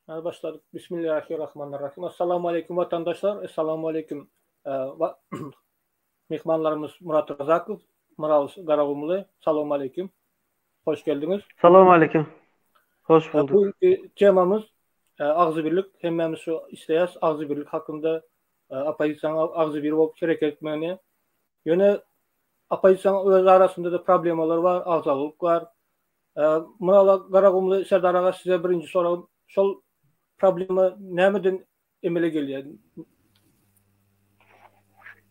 Hadi başladyk. Bismillahirrahmanirrahim. Assalamu aleýkum watandaşlar. Essalamu aleýkum myhmanlarymyz Murat Razakow, Myraly Garagumly. Salam aleýkum. Hoş geldiňiz. Salam aleýkum. Hoş bulduk. Bugünkü temamyz agzybirlik. Hemmämiz şu isleýäs agzybirlik hakynda oppozisiýanyň agzybir bolup hereket etmegini. Ýöne oppozisiýanyň öz arasynda-da problemalar bar, agzalyk bar. Myraly Garagumly Serdar aga size birinji soragym şol problema nämeden emele gelýär?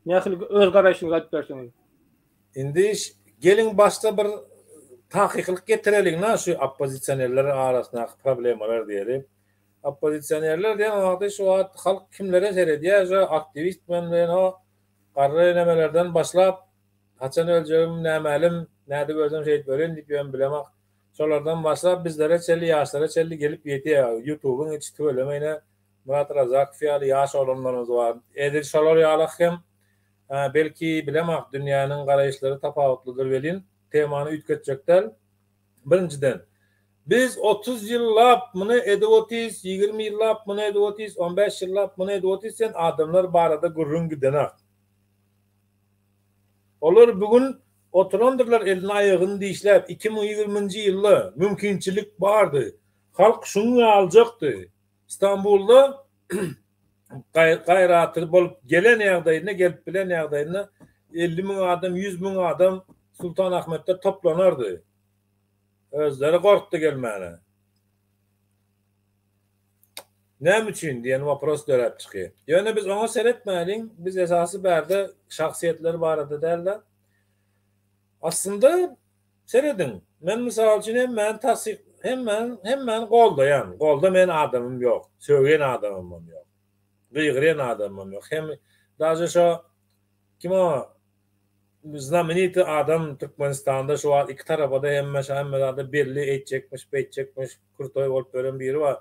Nähili öz garaýşyňyzy aýdyp berseňiz. Indi geliň başda bir takyklyk getireliň-na şu oppozisionerler arasyndaky problemalar diýeli. Oppozisionerler diýen wagty şu wagt halk kimlere seredýär şu aktiwist bilen bilen o garry nemelerden başlap Haçan öljegim nämälim, nädip ölsem şeýdip öleýin diýip ýören bilemok. Şolardan başlap bizlere çenli, ýaşlara çenli gelip ýetýär. Ýutubyň içi tüweleme ine Myrat Razakow ýaly ýaş oglanlarymyz bar. Edil şolar ýaly hem belki bilemok dünýäniň garaýyşlary tapawutlydyr welin temany üýtgetjek däl. Birinjiden, biz 30 ýyllap muny edip otyrys, 20 ýyllap muny edip otyrys, 15 ýyllap muny edip otyrys diýen adamlar barada gürrüň gidenak. Olar bu gün oturandyrlar elini aýagyny dişläp, 2020-nji ýylda mümkinçilik bardy. Halk şuň ýalyjakdy. Stambulda gaýraty bolup gelen ýagdaýynda, gelip bilen ýagdaýynda 50 müň adam, 100 müň adam Sultanahmetde toplanardy. Özleri gorkdy gelmäne. Näme üçin diýen wopros döräp çykýar. Ýöne biz oňa seretmäliň, biz esasy bärde şahsyýetler barada däl-de. Aslynda serediň, men mysal üçin hemmäni tassyk, hemmäni, hemmäni goldaýan, goldamaýan adamym ýok, sögýän adamymam ýok, gygyrýan adamymam ýok. Hem daže şo kim o znamenitiý adam Türkmenistanda şu wagt iki tarapa-da hemme hemme zada belli eýtjekmiş, beýtjekmiş, krutoý bolup ýören biri bar.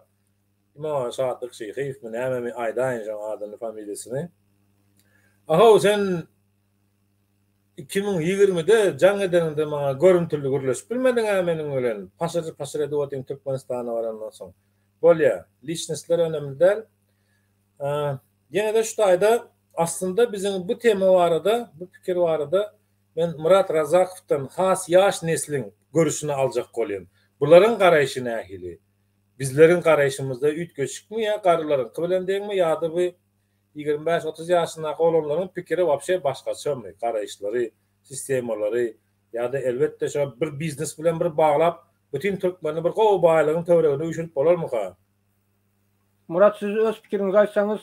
Kim o Şatlyk Şyhyýewmi nämemi aýdaýyn şoň adyny familiýasyny. Ahow sen 2020-de jaň edeniňde maňa görüntüli gürleşip bilmediň-ä meniň bilen. Paşyr paşyr edip otyň Türkmenistana barandan soň. Bolýa. Liçnostlar önemli däl. Ýene-de şu taýda aslynda biziň bu tema barada, bu pikir barada men Myrat Razakowdan has ýaş nesliň görüşini aljak bolýan. Bularyň garaýşy nähili? Bizleriň garaýşymyzda üýtgeşikmi ýa garrylaryňky bilen deňmi ýa-da bu 25-30 ýaşyndaky oglanlaryň pikiri wapşe başgaçamy, garaýyşlary, sistemalary ýa-da elbetde şo bir biznes bilen bir baglap bütin türkmeni bir gowy baýlygyň töweregine üýşürip bolarmyka? Murat siz öz pikiriňizi aýtsaňyz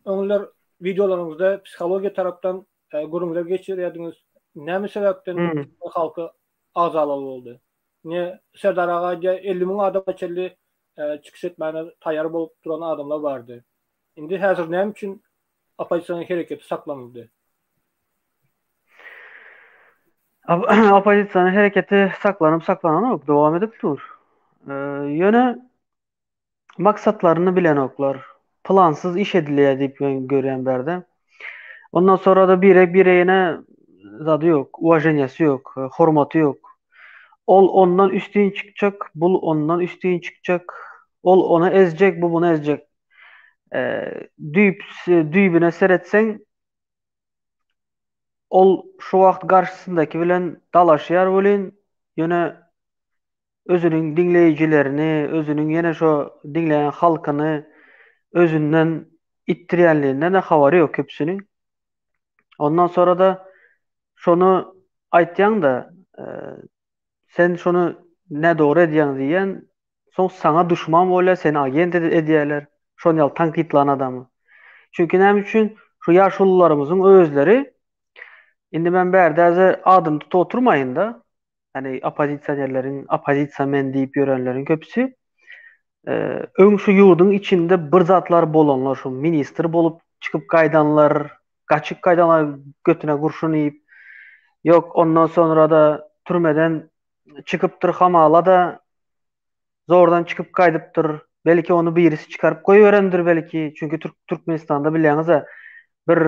öňler wideolaryňyzda psihologiýa tarapdan gürrüňler geçirýärdiňiz. Näme sebäpden türkmen halky agzalaly boldy? Ine Serdar aga aýdýar 50 müň adama çenli çykyş etmäne taýýar bolup duran adamlar bardy. Indi häzir näme üçin oppozisiýanyň hereketi saklanyldy? Oppozisiýanyň hereketi saklanyp saklananok, dowam edip dur. Ýöne maksatlaryny bilenoklar. Plansyz iş edilýär diýip men görýän bärde. Ondan sonra-da birek biregine zady ýok, uwaženiýasy ýok, hormaty ýok. Ol ondan üstün çykjak, bul ondan üstün çykjak. Ol ony ezjek, bu buny ezjek. Düýp düýbüne seretseň Ol şu wagt garşysyndaky bilen dalaşýar welin, ýöne özüniň diňleýjilerini, özüniň ýene şo diňleýän halkyny özünden itdirýänliginden-de habary ýok köpüsiniň. Ondan sonra-da şony aýtýaň-da, sen şony nädogry edýäň diýýän, Soň saňa duşman bolýar, seni agent edýärler. Şon ýaly tankytlan adamy. Çünki näme üçin? Şu ýaşulularymyzyň özleri indi men bärde häzir adyny tutup oturmaýyn-da. Ýani oppozisionerleriň, oppozisiýa men diýip ýörenleriň köpüsi öň şu ýurduň içinde bir zatlar bolanlar, şu ministr bolup çykyp gaýdanlar, gaçyp gaýdanlar götüne gurşun iýip, ýok ondan sonra-da türmeden çykypdyr hamala-da zordan çykyp gaýdypdyr. Belki ony birisi çykaryp goýberendir belki. Çünki Türk Türkmenistanda bilýäňiz-ä bir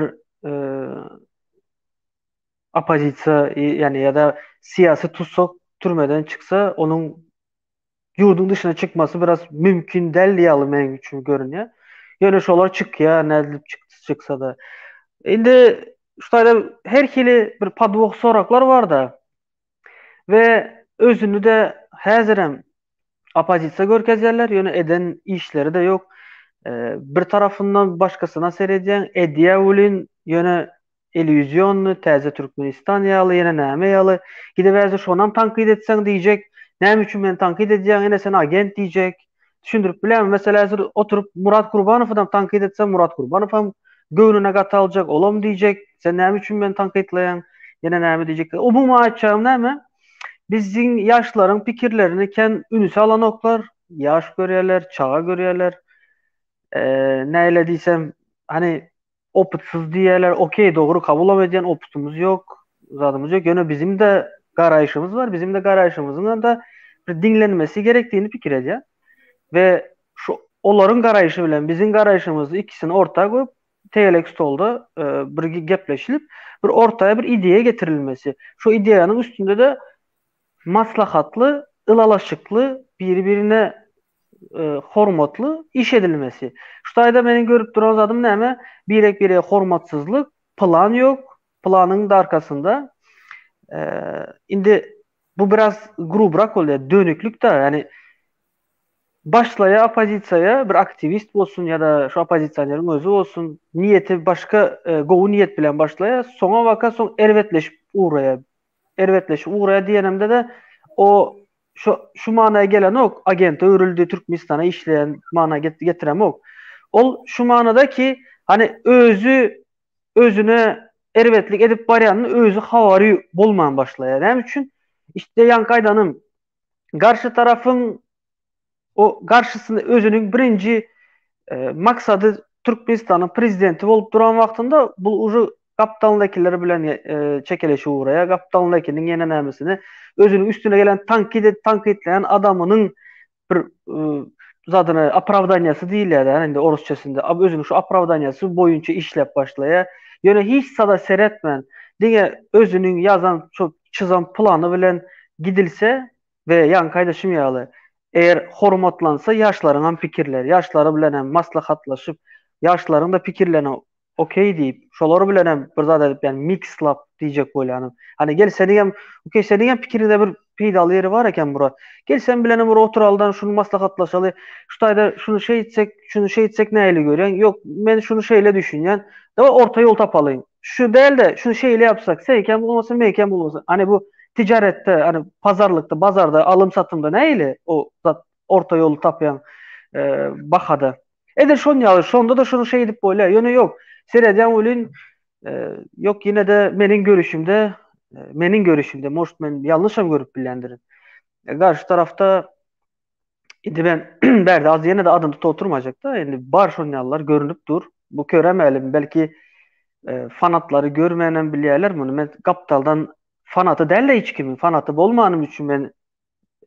e, oppozisiýa ýani ýa-da syýasy tussag türmeden çyksa onuň. ýurduň dyşyna çykmasy biraz mümkin däl ýaly meniň üçin görünýär. Ýöne şolar çykýar, nädip çyksa-da. Indi şu taýda her hili bir podwoh soraklar bar-da. We özüni-de häzirem oppozisiýa görkezýärler, ýöne eden işleri-de ýok. Bir tarapyndan başgasyna seredýäň, edýär welin, ýöne Illýuzionny, Täze Türkmenistan ýaly, ýene näme ýaly. Gidip häzir şonam tankyt etseň diýjek, näme üçin meni tankyt edýäň, ine sen agent diýjek. Düşündirip bilýärmi? Meselä häzir oturyp Murat Kurbanowam tankyt etseň, Murat Kurbanowam göwnüne gaty aljak, olam diýjek, sen näme üçin meni tankytlaýaň, ýene näme diýjek. Umuman aýtjagym näme? Biziň ýaşlaryň pikirlerini kän ünse alanoklar, ýaş görýärler, çaga görýärler. Näle diýsem, hany opytsyz diýýärler. Okey, dogry kabulam edýän opytymyz ýok, zadymyz ýok. Ýöne bizim-de garaýşymyz bar. Bizim-de garaýşymyzyň da bir diňlenmesi gerekdigini pikir edýän. We şu olaryň garaýşy bilen biziň garaýşymyzy ikisini orta goýup, tegelek stolda e, bir gepleşilip, bir ortaya bir ideýa getirilmesi. Şu ideýanyň üstünde-de maslahatly, ylalaşykly, biri-birine hormatly iş edilmesi. Şu taýda meniň görüp duran zadym näme? Birek-birege hormatsyzlyk, plan ýok, planyň da arkasynda. Indi bu biraz grubrak bolýar, dönüklik da, ýani başlaýar oppozisiýa bir aktiwist bolsun ýa-da şu oppozisioneriň özi bolsun, niýeti başga gowy niýet bilen başlaýar, soňa baka soň erbetleşip ugraýar. Erbetleşip ugraýar diýenimde-de o şu şu mana gelenok, agente öwrüldi, Türkmenistana işleýän mana getiremok. Ol şu manada ki, hani özi özüne erbetlik edip barýanyny özi habary bolman başlaýar. Näme üçin? İşte ýaňky aýdanym, garşy tarapyň o garşysyny özüniň birinji e, maksady Türkmenistanyň prezidenti bolup duran wagtynda bu uje gapdalyndakiler bilen e, çekeleşip ugraýar. Gapdalyndakynyň ýene nämesini özüniň üstüne gelen tankyt tankytlaýan adamynyň bir e, zadyny opravdaniýasy diýilýär ýa indi orusçasynda. Özüniň şu opravdaniýasy boýunça işläp başlaýar. Ýöne hiç sada seretmän, diňe özüniň ýazan şu çyzan plany bilen gidilse We ýaňky aýdyşym ýaly, eger hormatlansa ýaşlaryňam pikirleri, ýaşlary bilenem maslahatlaşyp, ýaşlaryň-da pikirlerine okey diýip, şolar bilenem bir zat edip, ýagny mikslap diýjek bolýanym. Hany gel seniňem, okey seniňem pikiriňde bir peýdaly ýeri bar eken Murat. Gel sen bilenem bir oturalydan şuny maslahatlaşaly, şu taýda şuny şeýtsek, şuny şeýtsek nähili görýäň? Ýok, men şuny şeýle düşünýän. Dawa orta ýol tapalyň. Şu däl-de, şuny şeýle ýapsak, seňkem bolmasyn, meňkem bolmasyn. Hany bu tijaretde, hany pazarlykda, bazarda, alym-satymda nähili o zat orta ýoly tapýaň e, bahada. Edil şon ýaly, şonda-da şuny şeýdip bolýar. Ýöne ýok. Seredýän welin, e, ýok ýene-de meniň görüşimde, e, meniň görüşimde, может men ýalňyşam görüp bilýändirin. E, garşy tarafda Indi ben bärde az ýene-de adyny tutup oturmajak-da. Indi bar şon ýalylar görünip dur. Bu köre mälim. Belki e, fanatlary görmänem bilýärler muny. Men gapdaldan fanaty däl-de hiç kimiň fanaty bolmanym üçin men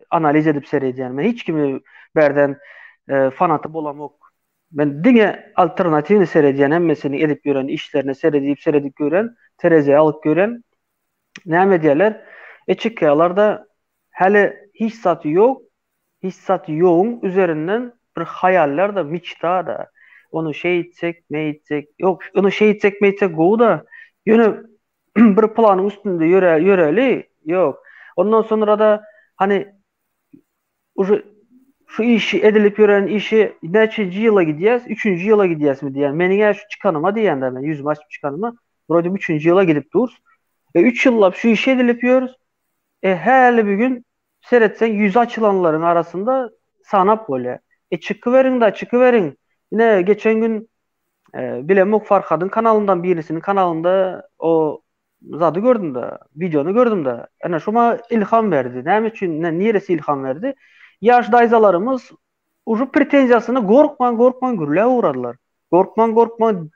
analiz edip seredýän. Men hiç kimi bärden e, fanaty bolamok. Men diňe alternatiwny seredýän, hemmesini edip ýören işlerine seredip, seredip gören, tereziýe alyp gören. Näme edýärler? E çykýarlar-da, Häli hiç zat ýok, hiç zat ýoguň üzerinden bir haýallar-da, miçta-da. Ony şeýtsek, meýtsek, ýok, ony şeýtsek, meýtsek gowy-da, ýöne bir planyň üstünde ýöre, ýöreli, ýok. Ondan soňra-da, hany, uje şu işi, edilip ýören işi näçenji ýyla gidýäs, üçünji ýyla gidýäsmi diýýän. Meniň-ä şu çykanyma diýýän-dä men, ýüzümi açyp çykanyma, wrode üçünji ýyla gidip durus. E, üç ýyllap şu işi edilip ýörüs. E häli bir gün seretseň ýüzi açylanlaryň arasynda sanap bolýar. E çykyberiň-da, çykyberiň. Ine geçen gün e, bilemok Farhadyň kanalyndan birisiniň kanalynda o zady gördüm-de, wideony gördüm-de. Ene şu maňa ilham berdi. Näme üçin, ne, niresi ilham berdi? Ýaş daýzalarymyz uje pretenziýasyny gorkman, gorkman gürläp ugradylar. Gorkman, gorkman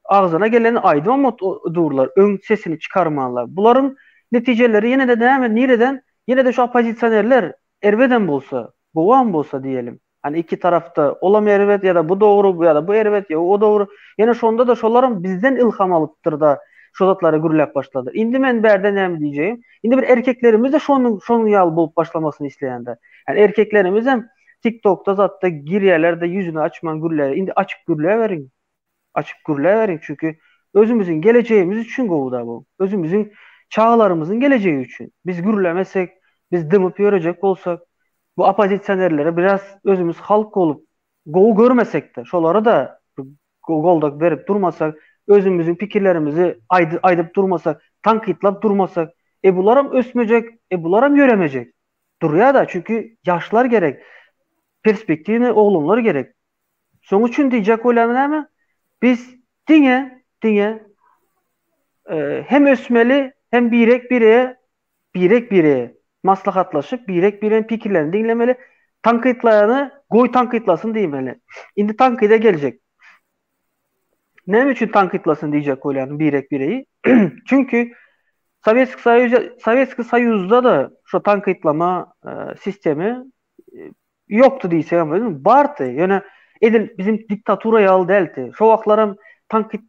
agzyna geleni aýdybam durlar, öň sesini çykarmanlar. Bularyň netijeleri ýene-de näme, nireden? Ýene-de şu oppozisionerler erbedem bolsa, gowam bolsa diýelim. Hani iki tarapda olam erbet ýa-da bu dogry, ýa-da bu erbet, ýa o dogry. Ýene şonda-da şolaram bizden ylham alypdyr-da, şu zatlary gürläp başlady. Indi men bärde näme diýjegim? Indi bir erkeklerimiz-de şonuň şonuň ýaly bolup başlamasyny isleýän-de. Yani erkeklerimiz hem TikTokda zatda girýärler-de ýüzüni açman gürläýär. Indi açyp gürläberiň. Açyp gürläberiň çünki özümiziň gelejegimiz üçin gowy-da bu. Özümiziň çagalarymyzyň gelejegi üçin. Biz gürlemesek, biz dymyp ýörejek bolsak, bu oppozisionerlere biraz özümiz halk bolup gowy görmesek-de, şolara-da goldak berip durmasak, özümiziň pikirlerimizi aýdyp durmasak, tankytlap durmasak, e bularam ösmejek, e bularam ýöremejek. Durýar-da, çünki ýaşlar gerek, perspektiwnyý oglanlar gerek. Şonuň üçin diýjek bolýanym näme? Biz diňe, diňe hem ösmeli, hem birek-birege, birek-birege maslahatlaşyp, birek-biregiň pikirlerini diňlemeli. Tankytlaýany goý tankytlasyn diýmeli. Indi tankyda geljek. Näme üçin tankytlasyn diýjek bolýaryn birek-biregi? Çünki Sowetski Soýuz, Sowetski Soýuzda-da şu tankytlama sistemi ýokdy diýsegem bolýar. Bardy. Ýöne edil bizim diktatura ýaly däldi. Şo wagtlaram tankyt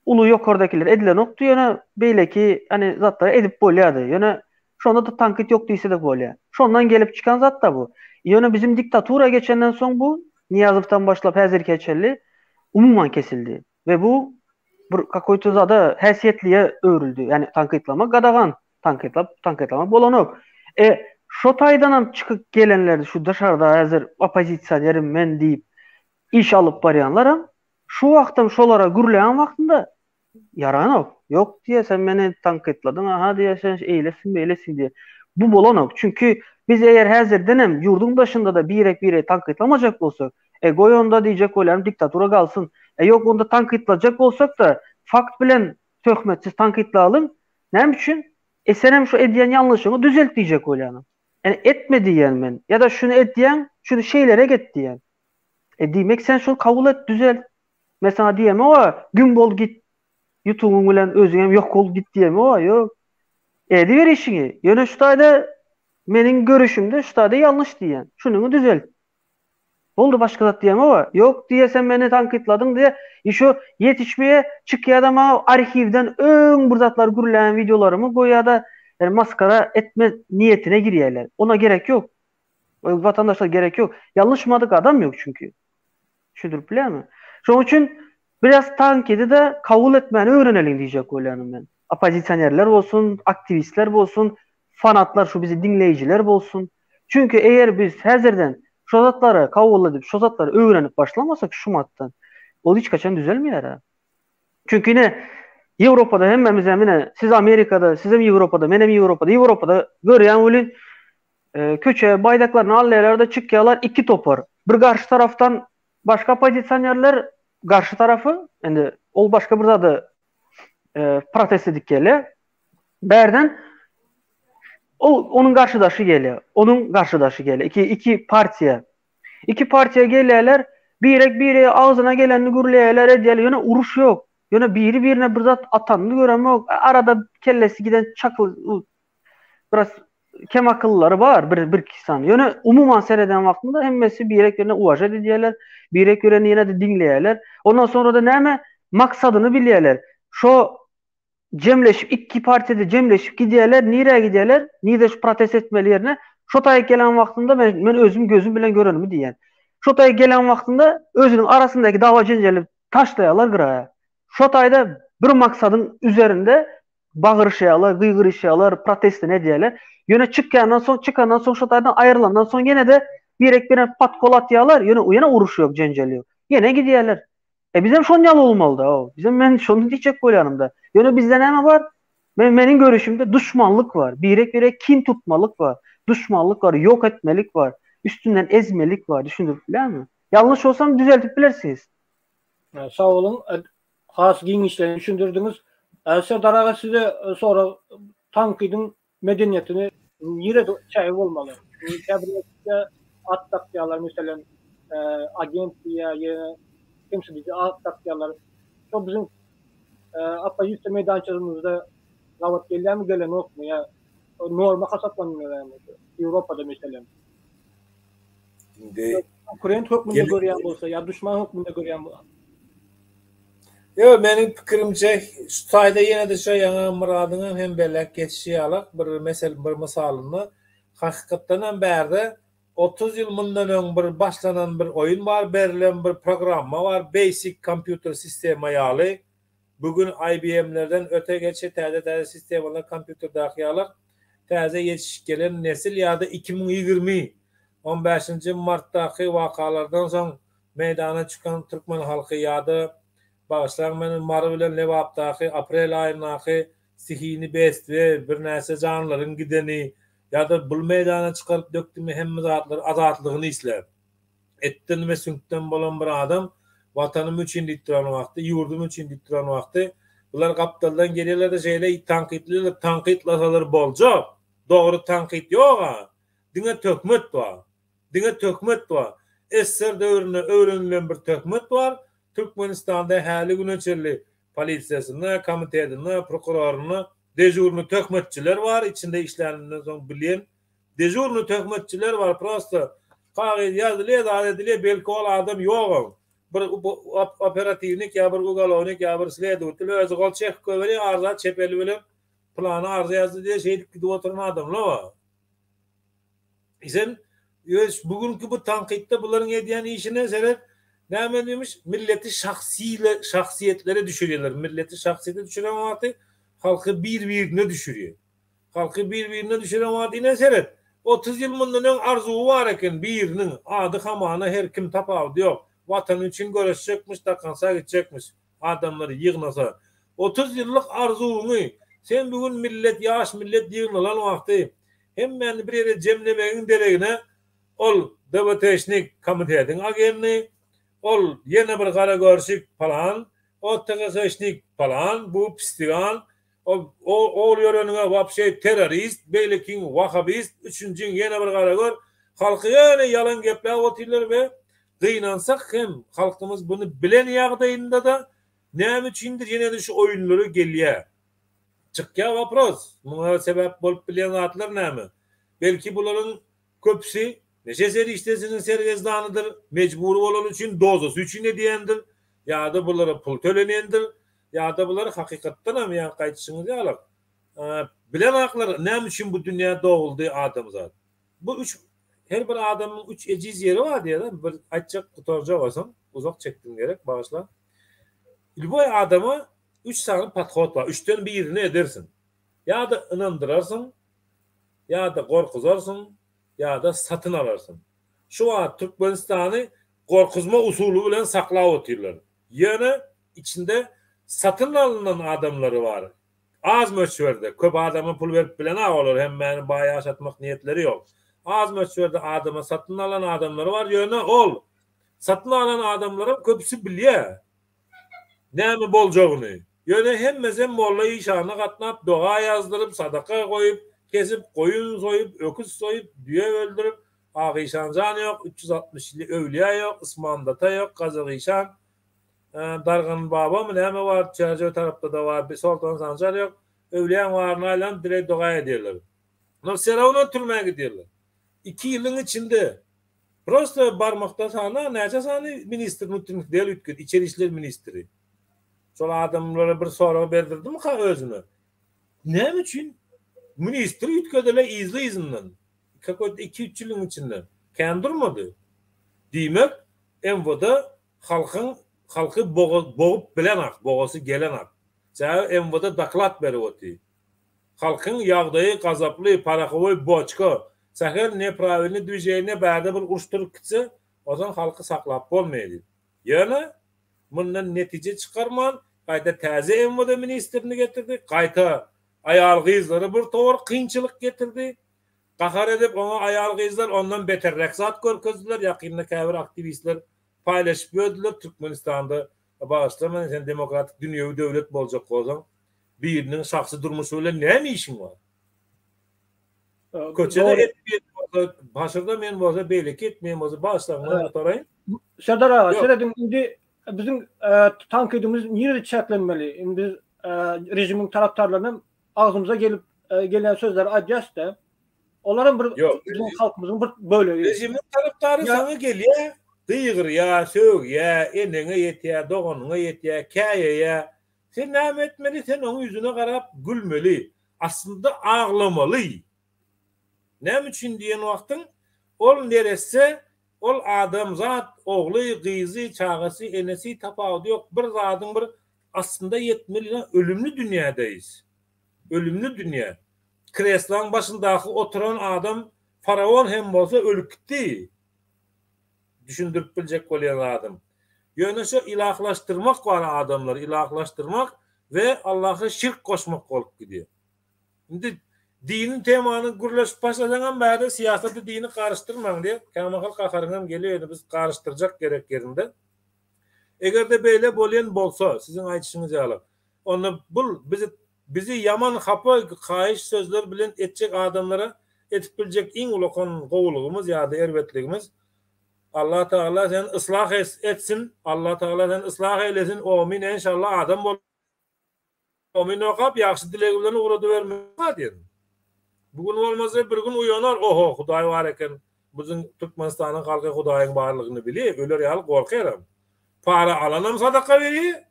uly ýokardakiler edilenokdy, ýöne beýleki hani zatlary edip bolýardy. Ýöne şonda-da tankyt ýok diýse-de bolýar. Şondan gelip çykan zat-da bu. Ýöne bizim diktatura geçenden soň bu Nyýazowdan başlap häzirkä çenli umuman kesildi. We bu bir kakoýto zada häsiýetliýe öwrüldi. Ýani tankytlamak gadagan. Tankytlap, tankytlamak bolanok. E, şo taýdanam çykyp gelenler şu daşarda häzir oppozisionerim men diýip iş alyp barýanlaram şu wagtam şolara gürleýän wagtynda ýaranok. Ýok diýýär, sen meni tankytladyň, aha diýýär, sen eýlesin, beýlesin diýýär. Bu bolanok. Çünki biz eger häzirdenem ýurduň daşynda-da birek-biregi tankytlamajak bolsak, e goý onda diýjek bolýarym diktatura galsyn. E ýok onda tankytlajak bolsak-da fakt bilen töhmetsiz tankytlalyň. Näme üçin? E senem şu edýän ýalňyşyňy düzelt diýjek bolýanym. Ýani etme diýýän men. Ýa-da şuny edýäň, şuny şeýlerek et diýýän. E diýmek sen şuny kabul et, düzelt. Men saňa diýemok-a, güm bol git, ýutugyň bilen özüňem ýok bol git diýemok-a, ýok. Ediber işiňi. Ýöne şu taýda meniň görüşimde şu taýda ýalňyş diýýän. Şunyňy düzelt. Boldy başga zat diýemok-a. Ýok diýe sen meni tankytladyň diýe. Ýşo ýetişmeye çykýada maňa arhiwden öň bir zatlar gürlän wideolarymy goýýada ýani maskara etme niýetine girýärler. Ona gerek ýok. Watandaşlar gerek ýok. Ýalňyşmadyk adam ýok çünki. Düşündirip bilýärmi? Şonuň üçin biraz tankydy-da kabul etmäni öwreneliň diýjek bolýanym men. Oppozisionerler bolsun, aktiwistler bolsun, fanatlar şu bizi diňleýjiler bolsun. Çünki eger biz häzirden şo zatlary kabul edip, şo zatlary öwrenip başlamasak şu matdan, ol hiç haçan düzelmeýär-ä. Çünki ine Ýewropada hemmämiz hem ine siz Amerikada, siz hem Ýewropada, men hem Ýewropada. Ýewropada görýän welin köçe baýdaklaryny alýarlar-da çykýarlar iki topar. Bir garşy tarafdan başga oppozisionerler garşy tarafy, indi ol başga bir zady protest edip gelýär. Bärden ol onuň garşydaşy gelýär. Onuň garşydaşy gelýär. Iki iki partiýa. Iki partiýa gelýärler, birek birege agzyna gelenini gürleýärler, edýärler. Ýöne uruş ýok. Ýöne biri birine bir zat atanyny göremok. Arada kellesi giden çakyl biraz kem akyllylary bar bir bir iki sany. Ýöne umuman sereden wagtynda hemmesi birek birine uwažat edýärler, birek birini ýene-de diňleýärler. Ondan sonra-da näme maksadyny bilýärler. Şo jemleşip iki partiýada jemleşip gidýärler, nirä gidýärler? Nirde şu protest etmeli ýerine? Şo taýy gelen wagtynda men men özüm gözüm bilen görenimi diýýän. Şo taýy gelen wagtynda özüniň arasyndaky dawa-jenjeli taşlaýarlar gyraýa. Şo taýda bir maksadyň üzerinde bagyryşýarlar, gygyryşýarlar, protestini edýärler. Ýöne çykýandan soň, çykandan soň şo taýdan aýrylandan soň ýene-de birek-birine podkol atýarlar, ýöne ýene uruş ýok, jenjel ýok. Ýene gidýärler. E bizem şon ýaly bolmaly-da. Bizem men şony diýjek bolýanym-da. Ýöne bizde näme bar? Men meniň görüşimde duşmanlyk bar. Birek-birege kin tutmalyk bar. Duşmanlyk bar, ýok etmelik bar. Üstünden ezmelik bar. Düşündirip bilýärmi? Ýalňyş bolsam düzeltip bilersiňiz. Sag boluň. Has giňişleýin düşündirdiňiz. Serdar aga size sorag tankydyň medeniýetini nirede çägi bolmaly? Käbir ýerde at dakýarlar meselem agent diýýär ýa kemsidiji at dakýarlar. Şo biziň oppozisiýa meýdançamyzda gabat gelýärmi gelenokmy ýa norma hasaplanylýarmy Ýewropada meselem? Indi konkurent hökmünde görýän bolsa ýa duşman hökmünde görýän bolsa. Ýok, meniň pikirimçe şu taýda ýene-de şo ýaňy Myradyňam hem belläp geçişi ýalak bir mesel bir mysalynda. Hakykatdan hem bärde 30 ýyl mundan öň bir başlanan bir oýun bar, berlen bir programma bar, basic kompýuter sistema ýaly. Bu gün IBM-lerden öte geçe täze-täze sistemalar kompýuterdäki ýaly täze ýetişip gelen nesil ýa-da 2020 15-nji martdaky wakalardan soň meýdana çykan türkmen halky ýa-da bagyşlaň meni Mary bilen Lebapdaky aprel aýyndaky stihiyny bestwe birnäçe janlaryň gideni ýa-da bul meýdana çykaryp dökdümi hemme zatlary azatlygyny isläp etden we süňkden bolan bir adam watanym üçin diýip duran wagty ýurdum üçin diýip duran wagty bular gapdaldan gelýärler-de şeýle tankytlaýarlar tankytlasalar boljak dogry tankyt ýog-a diňe töhmet bar diňe töhmet bar ssr döwründe öwrenilen bir töhmet bar Türkmenistanda häli güne çenli polisiýasynda komitetinde prokurorynda dežurny töhmetçiler bar içinde işläninden soň bilýän dežurny töhmetçiler bar prosto kagyz ýazylýar zat edilýär belki ol adam ýogam bir operatiwnik ýa bir ugalownik ýa bir sledowatel özi gol çekip goýberýär arza çep eli bilen pylany arza ýazdy diýýär şeýdip gidip oturan adamlar bar. Sen öz bu günki bu tankytda bularyň edýän işine seret näme diýmiş milleti şahsile şahsyýetlere düşürýärler milleti şahsyýete düşüren wagty halky bir birine düşürýär halky bir birine düşüren wagty ine seret 30 ýyl mundan öň arzuwy bar eken biriniň ady hamana her kim tapawudy ýok watany üçin göreşjekmiş dakansa gitjekmiş adamlary ýygnasa 30 ýyllyk arzuwyňy sen bu gün millet ýaş millet ýygnalan wagty Hemmäni bir ýere jemlemegiň deregine ol DBT-şnik komitetiň agenni, ol ýene bir garagörşik palan, o TGH-şnik palan, bu pstigan, o ol ýöreniňe wapşe terrorist, beýlekiň wahabist, üçünjiň ýene bir garagör, halky ýöne ýalan gepläp otyrlar we gynansak hem halkymyz buny bilen ýagdaýynda-da näme üçindir ýene-de şu oýunlara gelýär. Çykýar wopros, muňa sebäp bolup bilýän zatlar näme? Belki bularyň köpüsi neşe serişdesiniň sergezdanydyr, mejbury bolany üçin, dozasy üçin edýändir, ýa-da bulara pul tölenendir, ýa-da bular hakykatdan hem ýaňky aýdyşyňyz ýaly, bilenaklar näme üçin bu dünýä doguldy adamzat. Bu üç her bir adamyň üç ejiz ýeri bar diýýär, bir aýtjak gutarjak bolsam, uzak çekdim gerek, bagyşlaň. Lýuboý adama Üç sany podhod bar. Üçden birini edersiň. Ýa-da ynandyrarsyň, ýa-da gorkuzarsyň, ýa-da satyn alarsyň. Şu wagt Türkmenistany gorkuzma usuly bilen saklap otyrlar. Ýöne içinde satyn alnan adamlary bar. Az möçberde, köp adama pul berip bilenok olar, hemmäni baý ýaşatmak niýetleri ýok. Az möçberde adama satyn alan adamlary bar, ýöne ol satyn alan adamlaram köpüsi bilýär. Näme boljagyny. Ýöne hemmesem molla işana gatnap, doga ýazdyryp, sadaka goýup, kesip, goýun soýup, öküz soýup, düýe öldürip, Ak işan jan ýok, 360 ýylly öwlüýä ýok, Ysmandata ýok, Gazak işan, Dargan babamy näme bar, Çärjew tarapda-da bar, bir Soltan Sanjar ýok, öwlüýäň baryna aýlanyp dileg-doga edýärler. No wse rawno türmä gidýärler. Iki ýylyň içinde Prosta barmakda sana näçe sany ministr vnutrennykh del üýtgedi, içeri işler ministri. Şol adamlara bir sorag berdirdimika özüne? Näme üçin ministr üýtgedile yzly-yzyndan? Kakoýda 2-3 ýylyň içinde. Kän durmady. Diýmek, MWD halkyň halky bogup bilenak, bogasy gelenak. Sebäbi MWD doklad berip otyr. Halkyň ýagdaýy gazaply, parahowoý boçka, sähel nepravilnyý dwiženiýe bärde bir uruş turup gitse, ozan halky saklap bolmaýar diýip. Ýöne mundan netije çykarman, gaýta täze MWD ministrini getirdi, gaýta aýal-gyzlara bir towar kynçylyk getirdi. Gahar edip oňa aýal-gyzlar ondan beterräk zat görkezdiler, ýakynda käbir aktiwistler paýlaşyp ýördüler, Türkmenistanda bagyşla meni sen demokratik dünýewi döwlet boljak bolsaň, biriniň şahsy durmuşy bilen näme işiň bar? Köçede etmeýän bolsa, başyrda men bolsa, beýleki etmeýän bolsa, bagyşlaň, men gutaraýyn. Serdar aga, serediň, indi biziň tankydymyz nirede çäklenmeli? Indi biz režimiň tarapdarlaryna agzymyza gelip gelýän sözleri aýdýas-da. Olar hem bir biziň halkymyzyň bir bölegi. Režimiň tarapdary saňa gelýär, gygyrýar, sögýär, eneňe ýetýär, doganyňa ýetýär, käýeýär. Sen näme etmeli? Sen oň ýüzüne garap gülmeli. Aslynda aglamaly. Näme üçin diýen wagtyň, ol neresse, ol adamzat, ogly, gyzy, çagasy, enesi tapawudy ýok, bir zadyň bir aslynda ýetmeli, ölümli dünýädeýis. Ölümli dünýä. Kreslaň başyndaky oturan adam faraon hem bolsa ölüp gitdi. Düşündirip biljek bolýan zadym. Ýöne şu ilahlaşdyrmak bar adamlary ilahlaşdyrmak we Allaha şirk goşmak bolup gidýär. Indi dini temany gürleşip başlasaňam bärde syýasaty dini garyşdyrmaň diýip kämahal gaharyňam gelýär ýöne biz garyşdyrjak gerek ýerinde. Egerde beýle bolýan bolsa siziň aýdyşyňyz ýaly onda bul bizi bizi ýaman hapa haýyş sözler bilen etjek adamlara edip biljek iň ulakan gowulygymyz ýa-da erbetligimiz Allah Tagala seni yslah etsin Allah Tagala seni yslah eýlesin omin enşallah adam bol Omyn okap, ýagşy dilegi bilen ugradybermeli diýen. Bu gün bolmasa bir gün uýanar, oho, Hudaý bar eken, biziň Türkmenistanyň halky Hudaýyň barlygyny bilýär, öler ýaly gorkýaram. Para alanam sadaka berýär,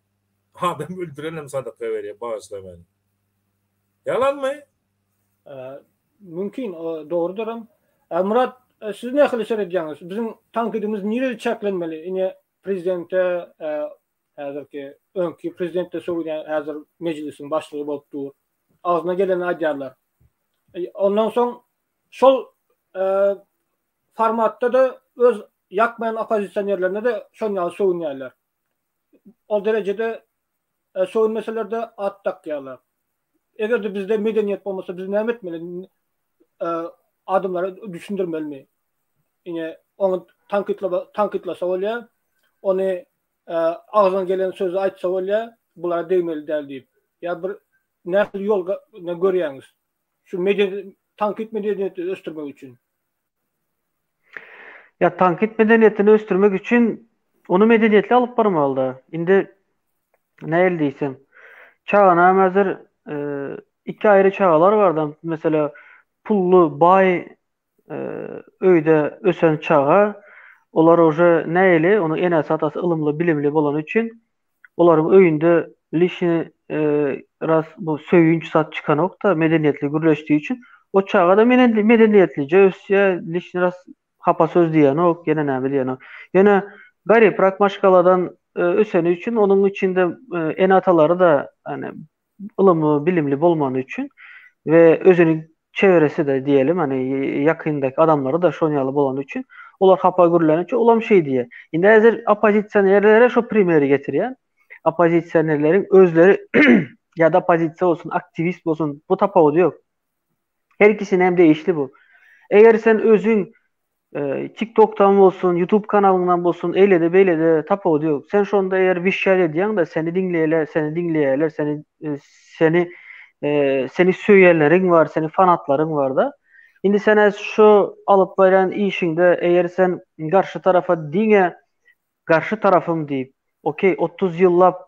adam öldürenem sadaka berýär, bagyşla meni. Ýalanmy? Mümkin, dogrudyram. Myrat, siz nähili seredýäňiz? Biziň tankydymyz nirede çäklenmeli? Ine, prezidente Häzirki öňki prezident de sögünýär, häzir mejlisiň başlygy bolup dur. Agzyna gelenini aýdýarlar. Ondan soň şol formatda-da öz ýakmaýan oppozisionerlerine-de şon ýaly sögünýärler. Ol derejede sögünmeseler-de at dakýarlar. Eger-de bizde medeniýet bolmasa biz näme etmeli? Adamlara düşündirmelimi? Ine, ony tankytlaba tankytlasa bolýar. Ony agzyna gelen sözi aýtsa bolýar, bulara degmeli däl diýip. Ýa bir nähili ýol görýäňiz? Şu medeni tankyt medeniýetini ösdürmek üçin. Ýa tankyt medeniýetini ösdürmek üçin ony medeniýetli alyp barmaly-da. Indi nähili diýsem, çaganam häzir iki aýry çagalar bar-da, meselem, pully, baý öýde ösen çaga, olar uje nähili, onuň enesi-atasy ylymly, bilimli bolany üçin, olaryň öýünde lişni ras bu söýünç zat çykanok-da, medeniýetli gürleşdiği üçin, o çaga-da medeniýetlije ösýär, lişni ras hapa söz diýenok, ýene näme diýenok. Ýöne garyprak maşgaladan öseni üçin, onuň içinde ene-atalary-da, ýani ylymly, bilimli bolmany üçin we özüniň çeweresi-de diýelim, hani ýakyndaky adamlary-da şon ýaly bolany üçin, olar hapa gürläni üçin olam şeý diýýär. Indi häzir oppozisionerlere şo primeri getirýän. Oppozisionerleriň özleri ýa-da oppozisiýa bolsun, aktiwist bolsun, bu tapawudy ýok. Her ikisine hem degişli bu. Eger sen özüň TikTokdan bolsun, YouTube kanalyňdan bolsun, eýlede beýlede tapawudy ýok. Sen şonda eger wişşat edýäň-de, seni diňleýärler, seni diňleýärler, seni seni seni söýenleriň bar, seni fanatlaryň bar-da. Indi sen äz şu alyp barýan işiňde eger sen garşy tarapa diňe garşy tarapym diýip, okey, 30 ýyllap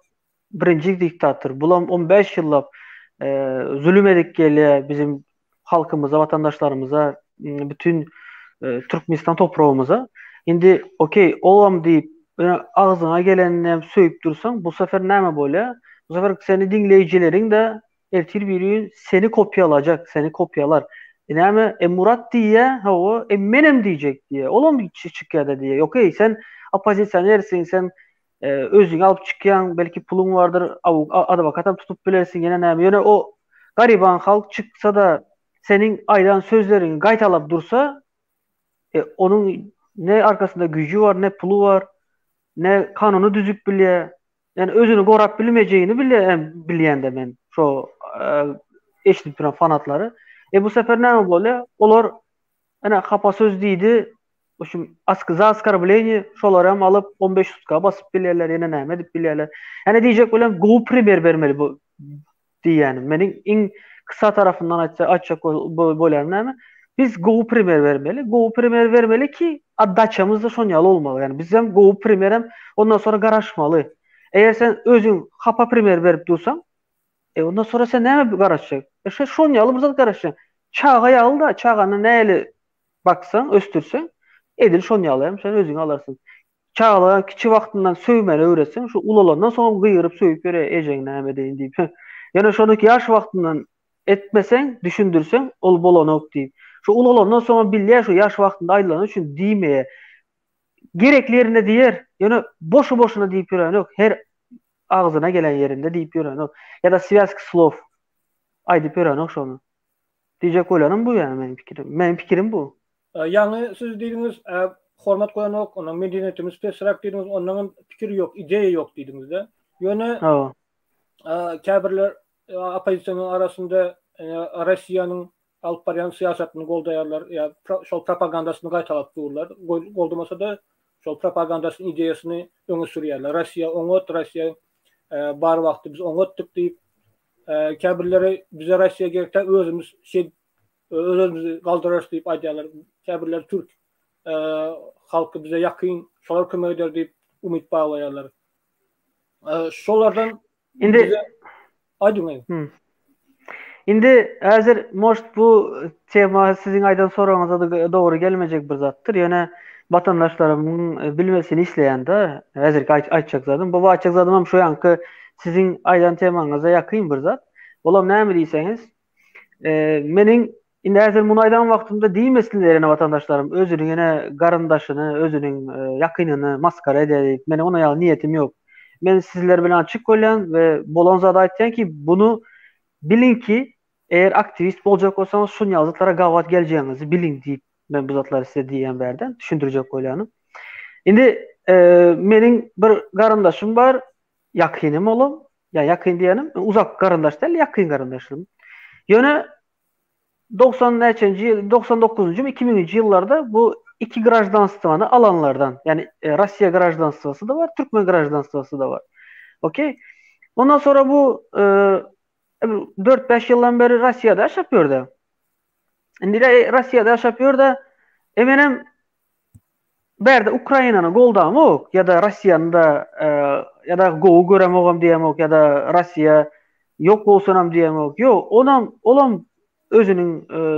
birinji diktator, bulam 15 ýyllap zulum edip gelýär bizim halkymyza, watandaşlarymyza, bütün Türkmenistan topragymyza. Indi okey, olam diýip, agzyňa gelenini hem söýüp dursaň, bu sefer näme bolýar? Bu sefer seni diňleýjileriň de ertir bir gün seni kopýalajak, seni kopýalar. E näme? E Murat diýýä, hawa, e menem diýjek diýýä. Olam çykýa-da diýýä. Okey, sen oppozisionersiň, sen Özüňi alyp çykýaň, belki puluň bardyr, adwokatam tutup bilersiň, ýene näme. Ýöne o garyban halk çyksa-da, seniň aýdan sözleriňi gaýtalap dursa, e, onuň ne arkasynda güýji bar, ne puly bar, ne kanuny düzüp bilýär. Ýani özüni gorap bilmejegini bilýär, bilýän-de men şo eşidip duran fanatlary. E bu sefer näme bolýar? Olar Ene hapa söz diýdi. Şu ask za oskorbleniýe şolary hem alyp 15 sutka basyp bilýärler, ýene näme edip bilýärler. Ýani diýjek bolýan gowy primer bermeli bu diýýänim. Meniň iň kysa tarapyndan aýtsa aýtjak bolýanym näme? Biz gowy primer bermeli. Gowy primer bermeli ki, otdaçamyz da şon ýaly bolmaly. Ýani biz hem gowy primer hem ondan sonra garaşmaly. Eger sen özüň hapa primer berip dursaň, E ondan sonra sen näme garaşjak? E şo şon ýaly bir zat garaşýaň. Çaga ýaly-da, çagany näli baksaň, ösdürseň, edil şon ýaly hem sen özüňi alarsyň. Çagalara kiçi wagtyndan söýmeli öwretseň, şu ulalandan soňam gygyryp söýüp ýörýär, ejeň näme edeýin diýip. Ýöne şony ýaş wagtyndan etmeseň, düşündirseň, ol bolanok diýip. Şu ulalandan soňam bilýär şu ýaş wagtynda aýdylany üçin diýmeýär. Gerekli ýerinde diýer. Ýöne boşy-boşuna diýip ýörenok. Her agzyna gelen ýerinde diýip ýörenok. Ýa-da swýazki slow aýdyp ýörenok şony. Diýjek bolýanym bu ýa meniň pikirim. Meniň pikirim bu. Ýaňy siz diýdiňiz, hormat goýanok, onuň medeniýetimiz pesräk diýdiňiz, ondan hem pikir ýok, ideýa ýok diýdiňiz-de. Ýöne käbirler oppozisiýanyň arasynda Russiýanyň alyp barýan syýasatyny goldaýarlar, ýa şol propagandasyny gaýtalap durlar. Goldamasa-da şol propagandasyny, ideýasyny öňe sürýärler. Russiýa oňat, Russiýa bar wagty biz oňatdyk diýip, Käbirleri bize Russiýa gerek däl, özümiz şeýdip öz-özümizi galdyrarys diýip aýdýarlar. Käbirleri türk halky bize ýakyn, şolar kömek eder diýip umyt baglaýarlar. Şolardan indi aýdyň. Hmm. Indi häzir может bu tema siziň aýdan soragyňyza dogry gelmejek bir zatdyr. Ýöne watandaşlarymyň bilmesini isleýän-de, häzirki aýtjak zadym. Bu aýtjak zadym hem şu ýanky Siziň aýdan temaňyza ýakyn bir zat. Olam näme diýseňiz, meniň indi häzir muny aýdan wagtymda diýmesinler ýene watandaşlarym özüniň ýene garyndaşyny, özüniň ýakynyny masgara edýär diýip. Meniň onuň ýaly niýetim ýok. Men sizler bilen açyk bolýan we bolan zady aýtýan ki, bunu biliň ki, eger aktiwist boljak bolsaňyz şun ýaly zatlara gabat geljegiňizi biliň diýip men bu zatlary size diýýän bärden düşündirjek bolýanym. Indi meniň bir garyndaşym bar, Ýakynym olam, ýa ýakyn diýenim, uzak garyndaş däl, ýakyn garyndaşym. Ýöne 90 näçenji ýyl, 99-njy, 2000-nji ýyllarda bu iki graždanstwany alanlardan, ýagny e, Russiýa graždanstwasy-da bar, türkmen graždanstwasy-da bar. Okey. Ondan sonra bu e, 4-5 ýyldan beri Russiýada ýaşap ýördi. Indi Russiýada ýaşap ýördi. E menem Bärde Ukrainany goldamok ýa-da Russiýany-da ýa-da gowy göremogam diýemok ýa-da Russiýa ýok bolsunam diýemok. Ýok, onam olam özüniň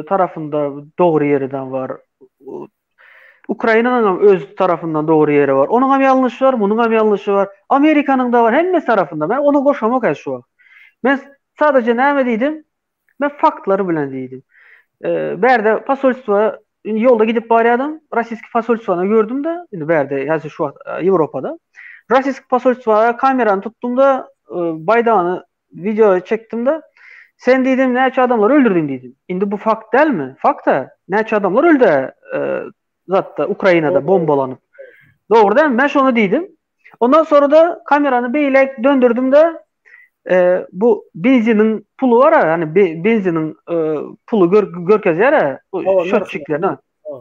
tarapynda dogry ýeridem bar. Ukrainanyňam öz tarapyndan dogry ýeri bar. Onuňam ýalňyşy bar, munuňam ýalňyşy bar. Amerikanyň-da bar, hemme tarapynda. Men ony goşamok häzir şu wagt. Men sadaje näme diýdim? Men faktlary bilen diýdim. Bärde posolstwo indi ýolda gidip barýadym, rossiýski posolstwony gördüm-de, indi bärde häzir şu wagt Ýewropada. Rossiýski posolstwa kamerany tutdum-da, baýdagyny wideo çekdim-de, sen diýdim, näçe adamlary öldürdiň diýdim. Indi bu fakt dälmi? Fakt-a. Näçe adamlar öldi zatda Ukrainada bombalanyp. Dogry dälmi? Men şony diýdim. Ondan sonra-da kamerany beýläk döndürdim-de, e, bu benziniň puly bar ýani benziniň e, puly gör, görkezýär şötçiklerini,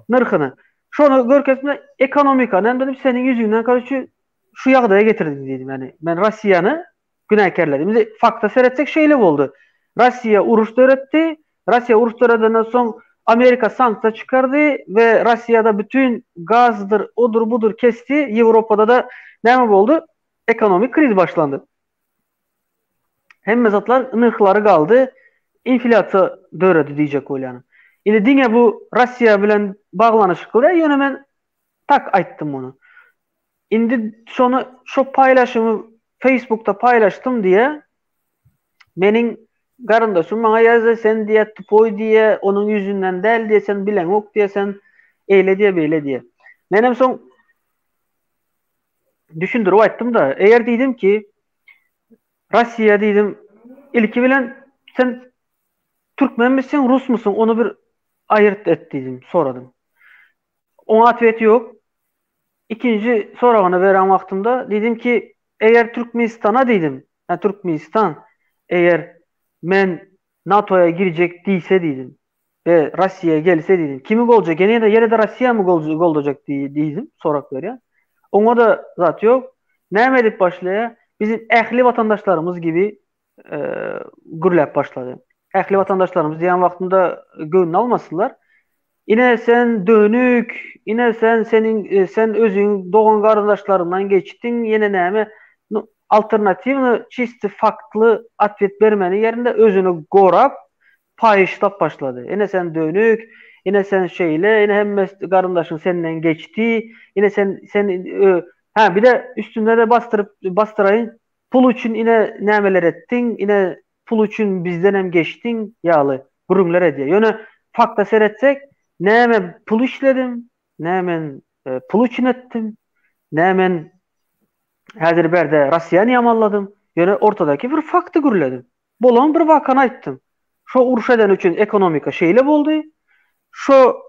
nyrhyny. Şony görkezme ekonomikany hem dedim seniň ýüzüňden karoçi şu ýagdaýa getirdim diýdim. Ýani men Russiýany günäkärledim. Indi fakta seretsek şeýle boldy. Russiýa uruş döretdi. Russiýa uruş döredenden soň Amerika sanksiýa çykardy we Russiýada bütün gazdyr, odur budur kesdi. Ýewropada da näme boldy? Ekonomik kriz başlandy. Hemme zatlar nyrhlary galdy, inflýasiýa döredi diýjek bolýanym. Indi diňe bu Russiýa bilen baglanyşykly däl, ýöne men tak aýtdym muny. Indi şony şo paýlaşymy Facebookda paýlaşdym diýe meniň garyndaşym maňa ýazdy sen diýe tupoý diýe onuň ýüzünden däl diýe sen bileňok diýe sen eýle diýe beýle diýe. Menem soň düşündirip aýtdym-da, eger diýdim ki Russiýa diýdim ilki bilen sen türkmenmisiň rusmysyň ony bir aýyrt et diýdim soradym. Oňa atwet ýok. Ikinji soragyny beren wagtymda diýdim ki, eger Türkmenistana diýdim, hä Türkmenistan eger men NATO-ýa girjek diýse diýdim we Russiýa gelse diýdim, kimi goljak, ýene-de ýene-de Russiýamy goldajak diýdim, sorag berýän. Oňa-da zat ýok. Näme edip başlaýar? Bizim ähli watandaşlarymyz gibi gürläp başlady. Ähli watandaşlarymyz diýen wagtynda göwnüne almasynlar. Ine sen dönük, ine sen seniň sen özüň dogan garyndaşlaryňdan geçdiň, ýene näme? Nu, alternatiwny çisti faktly otwet bermeniň ýerinde özüni gorap, paýyşlap başlady. Ine sen dönük, ine sen şeýle, ine hemme garyndaşyň senden geçdi, ine sen sen hä bir-de üstünde-de basdyryp basdyraýyn, Pul üçin ine nämeler etdiň, ine pul üçin bizdenem geçdiň ýaly gürrüňler edýär. Ýöne fakta seretsek, Nä men pul işledim, nä men pul üçin etdim, nä men häzir bärde Rossiýany ýamanladym. Ýöne ortadaky bir fakty gürledim. Bolan bir wakany aýtdym. Şo uruş edeni üçin ekonomika şeýle boldy. Şo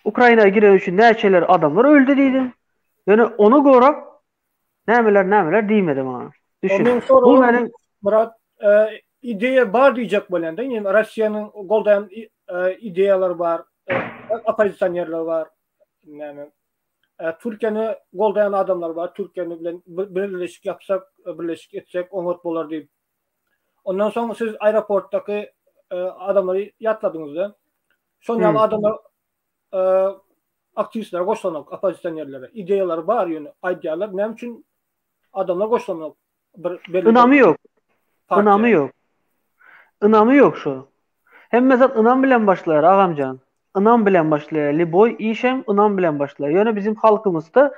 Ukraina gireni üçin näçeler adamlar öldi diýdim. Ýöne ony gorap nämeler nämeler diýmedi maňa. Düşün. Bu meniň Murat ideýa bar diýjek bolýan-da, indi Russiýanyň goldaýan ideýalary bar, oppozisionerler bar, näme. Türkiýäni goldaýan adamlar bar, Türkiýäni bilen birleşik ýapsak, birleşik etsek oňat bolar diýip. Ondan soň siz aeroportdaky adamlary ýatladyňyz-da. Şol ýaly adamlar aktiwistlere goşulanok, oppozisionerlere. Ideýalary bar ýöne aýdýarlar, näme üçin adamlar goşulanok bir belli Ynamy ýok. Ynamy ýok. Ynamy ýok şo. Hemme zat ynam bilen başlaýar agamjan. Ynam bilen başlaýar. Liboý işem ynam bilen başlaýar. Ýöne bizim halkymyzda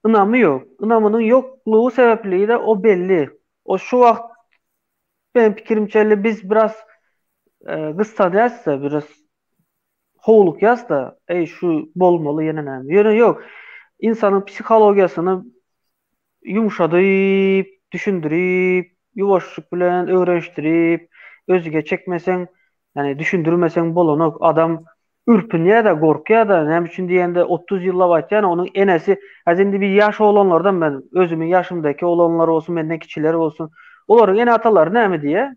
ynamy ýok. Ynamynyň ýoklugy sebäpli-de o belli. O şu wagt Meniň pikirimçe biz biraz gyssanýarys-da, biraz howlukýarys-da, eý şu bolmaly ýene näme. Ýöne ýok. Ynsanyň psihologiýasyny ýumşadyp, düşündirip, ýuwaşlyk bilen öwrenişdirip, özüňe çekmeseň, ýagny düşündirmeseň bolanok. Adam ürpünýär-de, gorkýar-da. Näme üçin diýende, 30 ýyllap aýtýan, onuň enesi, häzir indi bir ýaş oglanlardan men, özümiň ýaşymdaky oglanlar bolsun, menden kiçiler bolsun, olaryň ene-atalary näme diýýär?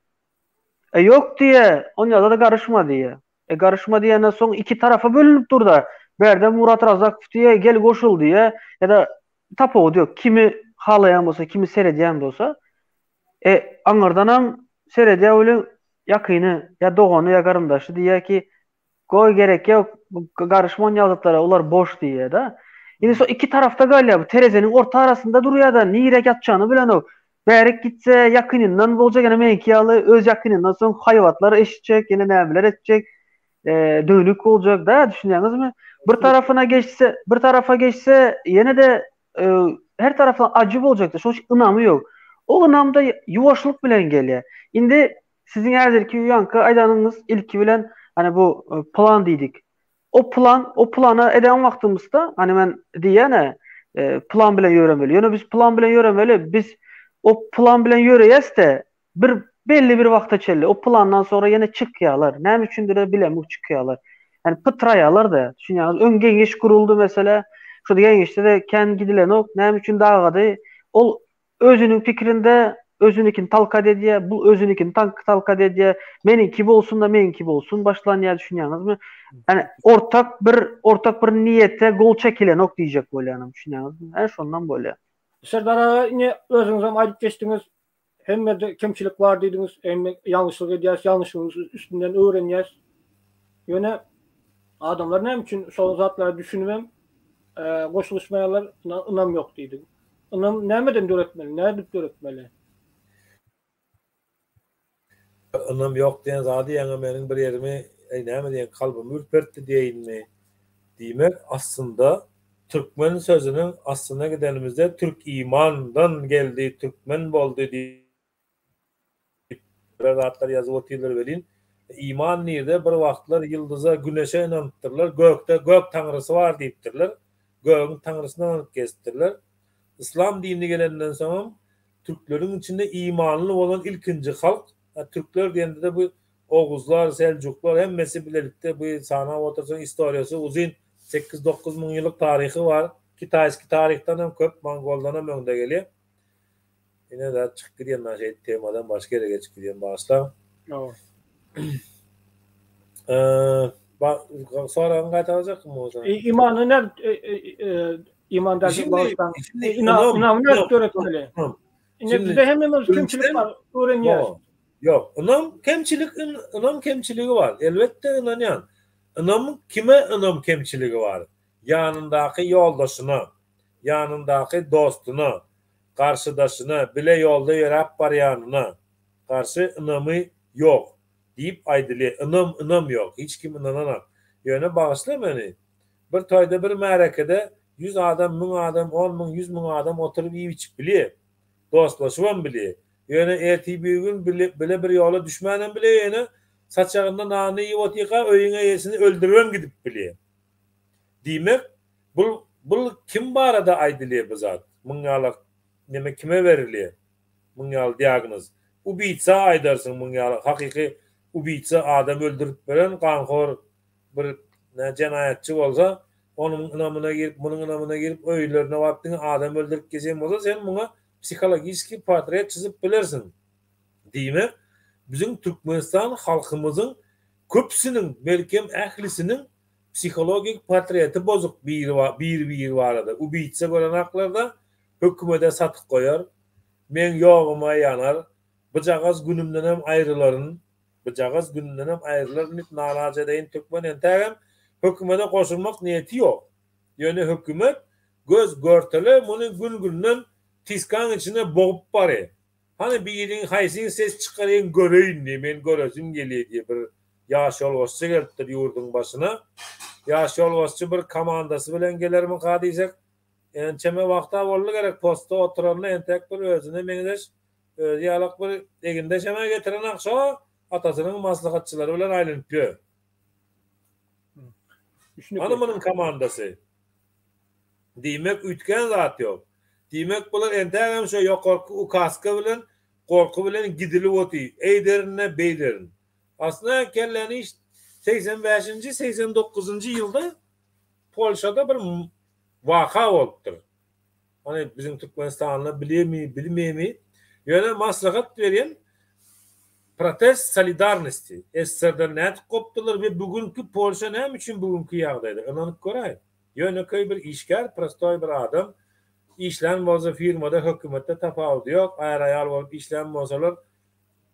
E ýok diýýär, onýada-da garyşma diýýär. E garyşma diýenden soň iki tarapa bölünip dur-da. Bärde Murat Razakow diýýär, gel goşul diýýär. Ýa-da tapawudy ýok, kimi halaýan bolsa, kimi seredýän bolsa. E aňyrdanam seredýär welin ýakyny, ýa dogany, ýa garyndaşy diýýär ki, Goý gerek ýok, garyşma onýa zatlara, olar boş diýýär-de. Indi şo iki tarapda galýar, bu tereziniň orta arasynda durýar-da, nirä ýatjagyny bilenok. Bärik gitse ýakynyndan boljak, ýene meňki ýaly öz ýakynyndan soň haýbatlar eşitjek, ýene nämeler etjek, dönük boljak-da, düşünýäňizmi? Bir tarapyna geçse, bir tarapa geçse, ýene-de her tarapdan ajy boljakda, şonuň üçin ynamy ýok. O ynam-da ýuwaşlyk bilen gelýär. Indi Siziň häzirki ýaňky aýdanyňyz ilki bilen hani bu plan diýdik. O plan, o plana eden wagtymyzda hani men diýýän-ä plan bilen ýöremeli. Ýöne biz plan bilen ýöremeli. Biz o plan bilen ýöreýäs-de bir belli bir wagta çenli. O plandan soňra ýene çykýarlar. Näme üçindir bilemok çykýarlar. Ýani pytraýarlar-da. Düşünýäňiz? Öň geňeş guruldy meselä. Şo geňeşde-de kän gidilenok. Näme üçin dagady? Ol Özüniň pikirinde özünikini talkat edýär, bu özünikini talkat edýär. Meniňki bolsun-da, meniňki bolsun başlanýar, düşünýäňizmi? Ýani ortak bir ortak bir niýete gol çekilenok diýjek bolýanym, düşünýäňizmi? Ä şondan bolýar. Serdar aga ine özüňizem aýdyp geçdiňiz, hemmede kemçilik bar diýdiňiz, hemme ýalňyşlyk edýäris, ýalňyşlygyň üstünden öwrenýäs. Ýöne adamlar näme üçin şol zatlara düşünibem goşulyşmaýarlar, ynam ýok diýdiň. Ynam nämeden döretmeli, nädip döretmeli? Ynam ýok diýen zady ýaňy meniň bir ýerimi, eý näme diýen, kalbymy ürpertdi diýeýinmi? Diýmek, aslynda türkmen sözüniň aslyna gidenimizde türk imandan geldi, türkmen boldy diýip, Bir zatlar ýazyp otyrlar welin, iman nirde, bir wagtlar ýyldyza, güneşe ynanypdyrlar, gökde gök taňrysy bar diýipdirler, gögüň taňrysyna ynanyp gezipdirler. Yslam dini gelenden soňam türkleriň içinde imanly bolan ilkinji halk, türkler diýende-de bu oguzlar, seljuklar hemmesi bilelikde bu sanap otursaň istoriýasy uzyn 8-9 müň ýyllyk taryhy bar. Kitaýski taryhdan hem köp, mongoldan hem öňde gelýär. Ine zat çykyp gidýän men şeýdip temadan başga ýere geçip gidýän bagyşlaň. Soragyňy gaýtalajakmy bolsa? Imany nädip iman derdi bagyşlaň. Ynamy nädip döretmeli? Ine bizde hemmemiz kemçilik bar, öwrenýäris. Ýok, ynam kemçilik ynam kemçiligi bar. Elbetde ynanýan. Ynam kime ynam kemçiligi bar? Ýanyndaky ýoldaşyna, ýanyndaky dostuna, garşydaşyna, bile ýolda ýöräp barýanyna garşy ynamy ýok diýip aýdylýar. Ynam, ynam ýok. Hiç kim ynananak. Ýöne bagyşla meni, bir toýda, bir märekede ýüz adam, müň adam, on müň, ýüz müň adam oturyp iýip-içip bilýär. Dostlaşybam bilýär. Ýöne ertir-birigün bile bir ýola düşmänem bilýär ýöne. Saçagynda nanyny iýip otyrka öýüň eýesini öldüribem gidip bilýär. Diýmek, bul bul kim barada aýdylýar bu zat? Muň ýalak neme kime berilýär? Muň ýaly diagnoz. Ubitsa aýdarsyň muň ýaly hakyky ubitsa adam öldürip beren ganhor bir jenaýatçy bolsa, onuň ynamyna girip, munuň ynamyna girip öýlerine baryp diňe adam öldürip gezýän bolsa sen muňa psihologiçeskiý portret çyzyp bilersiň. Diýmek, biziň Türkmenistan halkymyzyň köpüsiniň, belkem ählisiniň psihologik portreti bozuk biri-biri barada. Ubitsa görenaklarda hökümede satyk goýar, meň ýoguma ýanar, byjagaz günümdenem aýrylaryn, byjagaz günümdenem aýrylaryn diýip nalaç edeýin türkmen entägem hökümede goşulmak niýeti ýok. Ýöne hökümet göz-görtele muny gün-günden tiskaň içine bogup barýar. Hany biriň haýsyň ses çykarýaň göreýin diý, men göresim gelýä diý bir ýaş ýolbaşçy gelipdir ýurduň başyna. Ýaş ýolbaşçy bir komandasy bilen gelermika diýsek, ençeme wagta boldy gerek postda oturanyna entek bir özüne meňzeş özi ýalak bir egindeşem-ä getirenak şo atasynyň maslahatçylary bilen aýlanyp ýör. Hany munuň komandasy? Diýmek, üýtgän zat ýok. Diýmek, bular entägem şo ýokarky ukaska bilen, gorky bilen gidilip otyr. Eýderin-de, beýderin. Aslynda kelläni iş 85-nji, 89-njy ýylda Polşada bir waka bolupdyr. Ony biziň türkmenistanlylar bilýärmi, bilmeýärmi, ýöne maslahat berýän protest solidarnosti. SSR-den nädip gopdular we bu günki Polşa näme üçin bu günki ýagdaýda? Ynanyp göräý. Ýönekeý bir işgär, prostoý bir adam, işlän bolsa firmada, hökümetde tapawudy ýok, är-aýal bolup işlän bolsalar,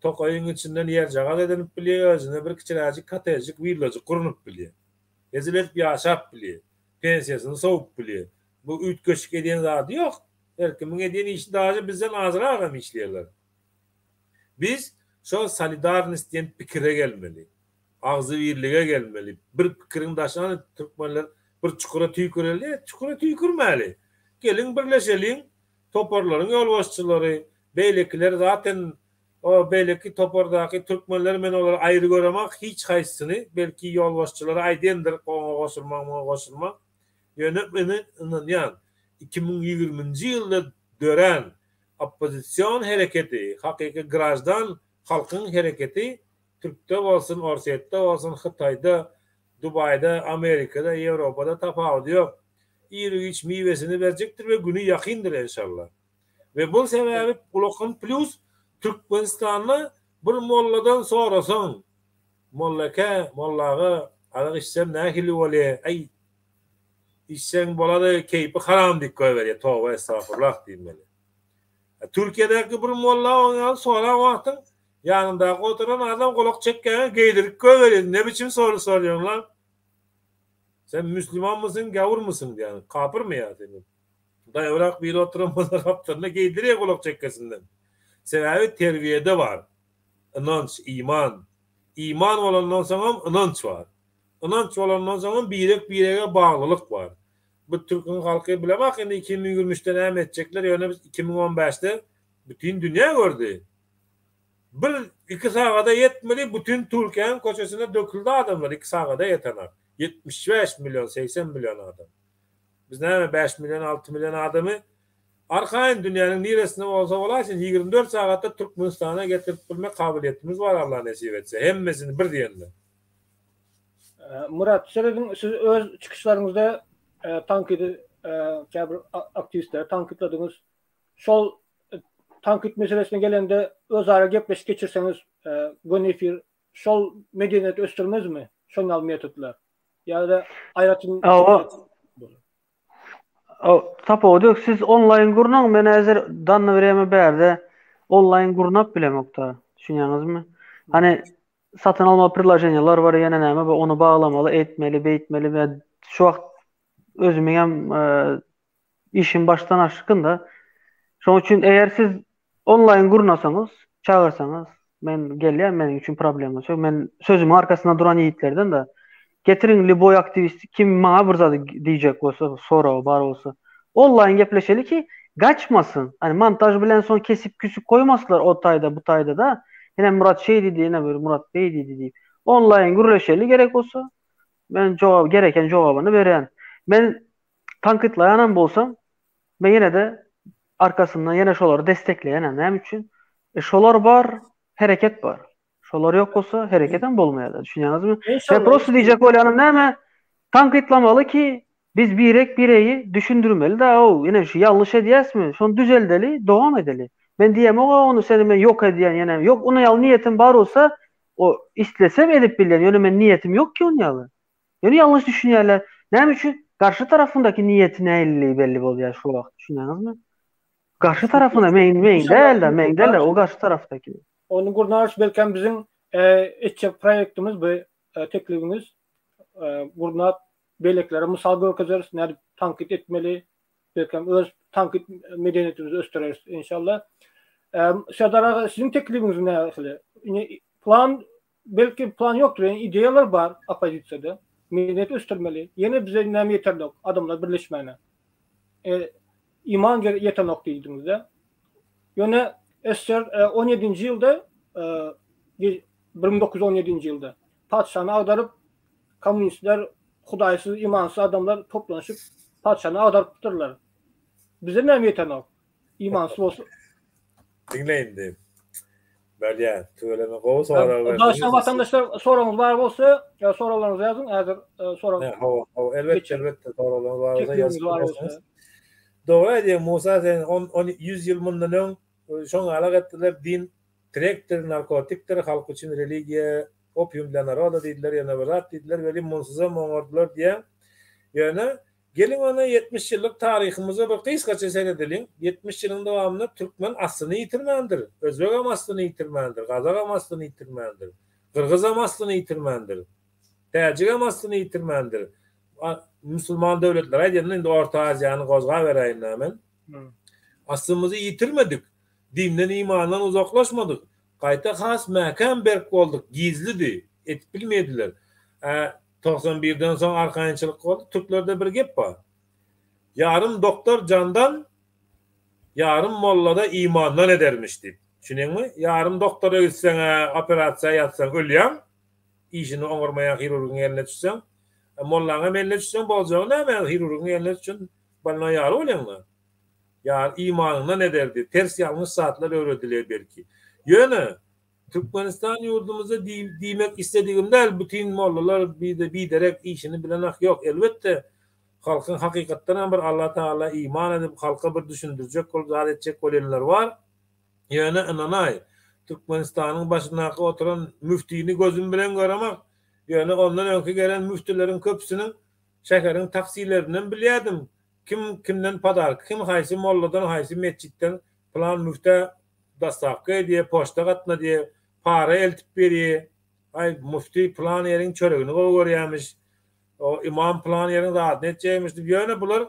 tokaýyň içinden ýerjagaz edinip bilýär, özüne bir kiçiräjik kottejjik, willajyk gurunyp bilýär. Hezil edip ýaşap bilýär. Pensiýasyny sowup bilýär. Bu üýtgeşik edýän zady ýok. Her kimiň edýän işi daže bizden azragam işleýärler. Biz şol solidarnost diýen pikire gelmeli. Agzybirlige gelmeli. Bir pikiriň daşyna türkmenler bir çukura tüýküreli, çukura tüýkürmäli. Geliň birleşeliň, toparlaryň ýolbaşçylary, beýlekiler zaten o beýleki topardaky türkmenler men olary aýry göremak hiç haýsysyny, belki ýolbaşçylary aýdýandyr oňa goşulmaň muňa goşulmaň. Ýöne meni ynanýan 2020-nji ýylda dörän oppozision hereketi, hakyky graždan halkyň hereketi Türkde bolsun, Orsýetde bolsun, Hytaýda, Dubaýda, Amerikada, Ýewropada tapawudy ýok. Iru-giç miwesini berjekdir we güni ýakyndyr enşalla. We bul sebäbi ulakan plýus Türkmenistanda bir molladan sorasaň, Molla eke, molla aga, arak içsem nähili bolýa, äý, içseň bolady, keýpi haram diýip goýberýär, toba estagfurullah diýmeli. Türkiýedäki bir molla oň ýaly soran wagtyň ýanyndaky oturan adam gulak çekýäňe geýdirip goýberýär. Ne biçim sory sorýaň lan? Sen müslimanmysyň, gäwürmisiň diýýär. Kapyrmy ýa sen? Daýawrak biri oturan bolsa gapdalyna geýdirýär gulak çekgesinden. Sebäbi terbiýede bar. Ynanç, iman. Iman bolandan soňam ynanç bar. Ynanç bolandan soňam birek-birege baglylyk bar. Bu türküň halky bilemok indi 2023-de näme etjekler ýöne biz 2015-de bütin dünýä gördi. Bir iki sagada ýetmedi bütin Türkiýäniň köçesine döküldi adamlar iki sagada ýetenak. 75 million 80 million adam. Biz näme 5 million 6 million adamy arkaýyn dünýäniň niresinde bolsa bolaýsyn 24 sagatda Türkmenistana getirip bilmek kabiliýetimiz bar Allah nesip etse hemmesini bir diýende. Murat, serediň, siz öz çykyşlaryňyzda e, tankydy e, käbir aktiwistleri tankytladyňyz. Şol e, tankyt meselesine gelende özara gepleşik geçirseňiz, göni efir şol medeniýeti ösdürmezmi? Şol ýaly metodlar. Ýa-da aýratyn Tapawudy ýok. Siz onlaýn gurnaň, men häzir danny vremya bärde onlaýn gurnap bilemokda. Düşünýäňizmi? Hani satyn alma priloženiýalar bar ýene näme bar ony baglamaly etmeli beýtmeli we şu wagt özümiňem e, işim başdan aşkynda. Şonuň üçin eger siz onlaýn gurnasaňyz, çagyrsaňyz, men gelýän, meniň üçin problema ýok. Men sözümiň arkasynda duran ýigitlerden de getiriň lýuboý aktiwist kim maňa bir zat diýjek bolsa, soragy bar bolsa, onlaýn gepleşeli ki, gaçmasyn. Hani montaž bilen soň kesip küsüp goýmasynlar o taýda, bu taýda da. Ine Murat şeý diýdi, ine bir Murat beý diýdi diýip. Onlaýn gürleşeli gerek bolsa. Men jogap gereken jogabyny berýän. Men tankytlaýanam bolsam, men ýene-de arkasyndan ýene şolary destekleýänem. Näme üçin? E şolar bar, hereket bar. Şolar ýok bolsa hereketem bolmaýar-da, düşünýäňizmi? Men prosta diýjek bolýanym näme? Tankytlamaly ki, biz birek bireýi düşündirmeli da ow, ine şu ýalňyş edýäsmi, şony düzeldeli, dowam edeli. Men diýemok-a ony seni men ýok edýän ýene, ýok ony ýaly niýetim bar bolsa, o islesem edip bilýän, ýöne men niýetim ýok ki ony ýaly. Ýöne ýalňyş düşünýärler. Näme üçin? Garşy tarapyndaky niýeti nähililigi belli bolýar şu wagt, düşünýäňizmi? Garşy tarapyna men men däl-de, men däl-de, o garşy tarapdaky. Ony gurnaş belkem biziň etjek proýektimiz bu teklibiňiz gurnap beýlekilere mysal görkezeris nädip tankyt etmeli belkem öz tankyt medeniýetimizi ösdüreris inşallah. Serdar aga siziň teklibiňiz nähili? Ine plan belki plan ýokdur ýöne ideýalar bar oppozisiýada. Medeniýeti ösdürmeli. Ýene bize näme ýeterlik adamlar birleşmäne. Iman ýetenok diýdiňizde. Ýöne SSR 17-nji ýylda 1917-nji ýylda patyşany agdaryp kommunistler hudaýsyz imansyz adamlar toplanyşyp patyşany agdarypdyrlar. Bize näme ýetenok? Imansyz bolsa. Diňle indi. Bolýar. Tüweleme gowy sorag berdiňiz. Daşdan watandaşlar soragyňyz bar bolsa, soraglaryňyzy ýazyň. Häzir sorag. Hawa, hawa, elbetde, elbetde soraglaryňyz bar bolsa ýazyp bilersiňiz. Dogry aýdýaň Musa sen on on ýüz ýyl mundan öň şoňalak etdiler din trekdir narkotikdir halk üçin religiýa opium dla naroda diýdiler ýene bir zat diýdiler welin munsuzam oňardylar diýýäň ýöne Geliň onda 70 ýyllyk taryhymyza bir gysgaça seredeliň. 70 ýylyň dowamynda türkmen aslyny ýitirmändir, özbegem aslyny ýitirmändir, gazagam aslyny ýitirmändir, gyrgyzam aslyny ýitirmändir, täjigem aslyny ýitirmändir. Musulman döwletleri aýdýan indi Orta Aziýany gozgaberäýin-dä men. Aslymyzy ýitirmedik, dinden imandan uzaklaşmadyk. Gaýta has mäkäm berk bolduk, gizlidi, edip bilmediler. 91-den soň arkaýynçylyk boldy. Türklerde bir gep bar. Ýarym doktor jandan, ýarym mollada imandan edermiş diýip. Düşüneňmi? Ýarym doktora gitseň-ä, operasiýa ýatsaň ölýäň. Işini oňarmaýan hirurgyň eline düşseň. Mollaňam eline düşseň boljagy näme? Hirurgyň eline düşen bolnoý ýaly bolýaň-da. Ýa imanyňdan eder diýip. Ters ýalňyş zatlar öwredilýär belki. Ýöne Türkmenistan ýurdumyzda diýmek isledigim däl bütin mollalar biderek işini bilenak ýok elbetde halkyň hakykatdanam bir Alla Tagala iman edip halka bir düşündirjek bolup zat etjek bolýanlar bar ýöne ynanaý Türkmenistanyň başyndaky oturan müftini gözüm bilen göremak ýöne ondan öňki gelen müftüleriň köpüsiniň şäheriň taksilerinden bilýädim kim kimden podarka kim haýsy molladan haýsy metjitden pylan müftä Dostawka edýär, poçta gatnadýar, para eltip berýär. Aý, müfti pylan ýeriň çöregini gowy görýärmiş, o imam pylan ýeriň zadyny etjekmiş diýip, ýöne bular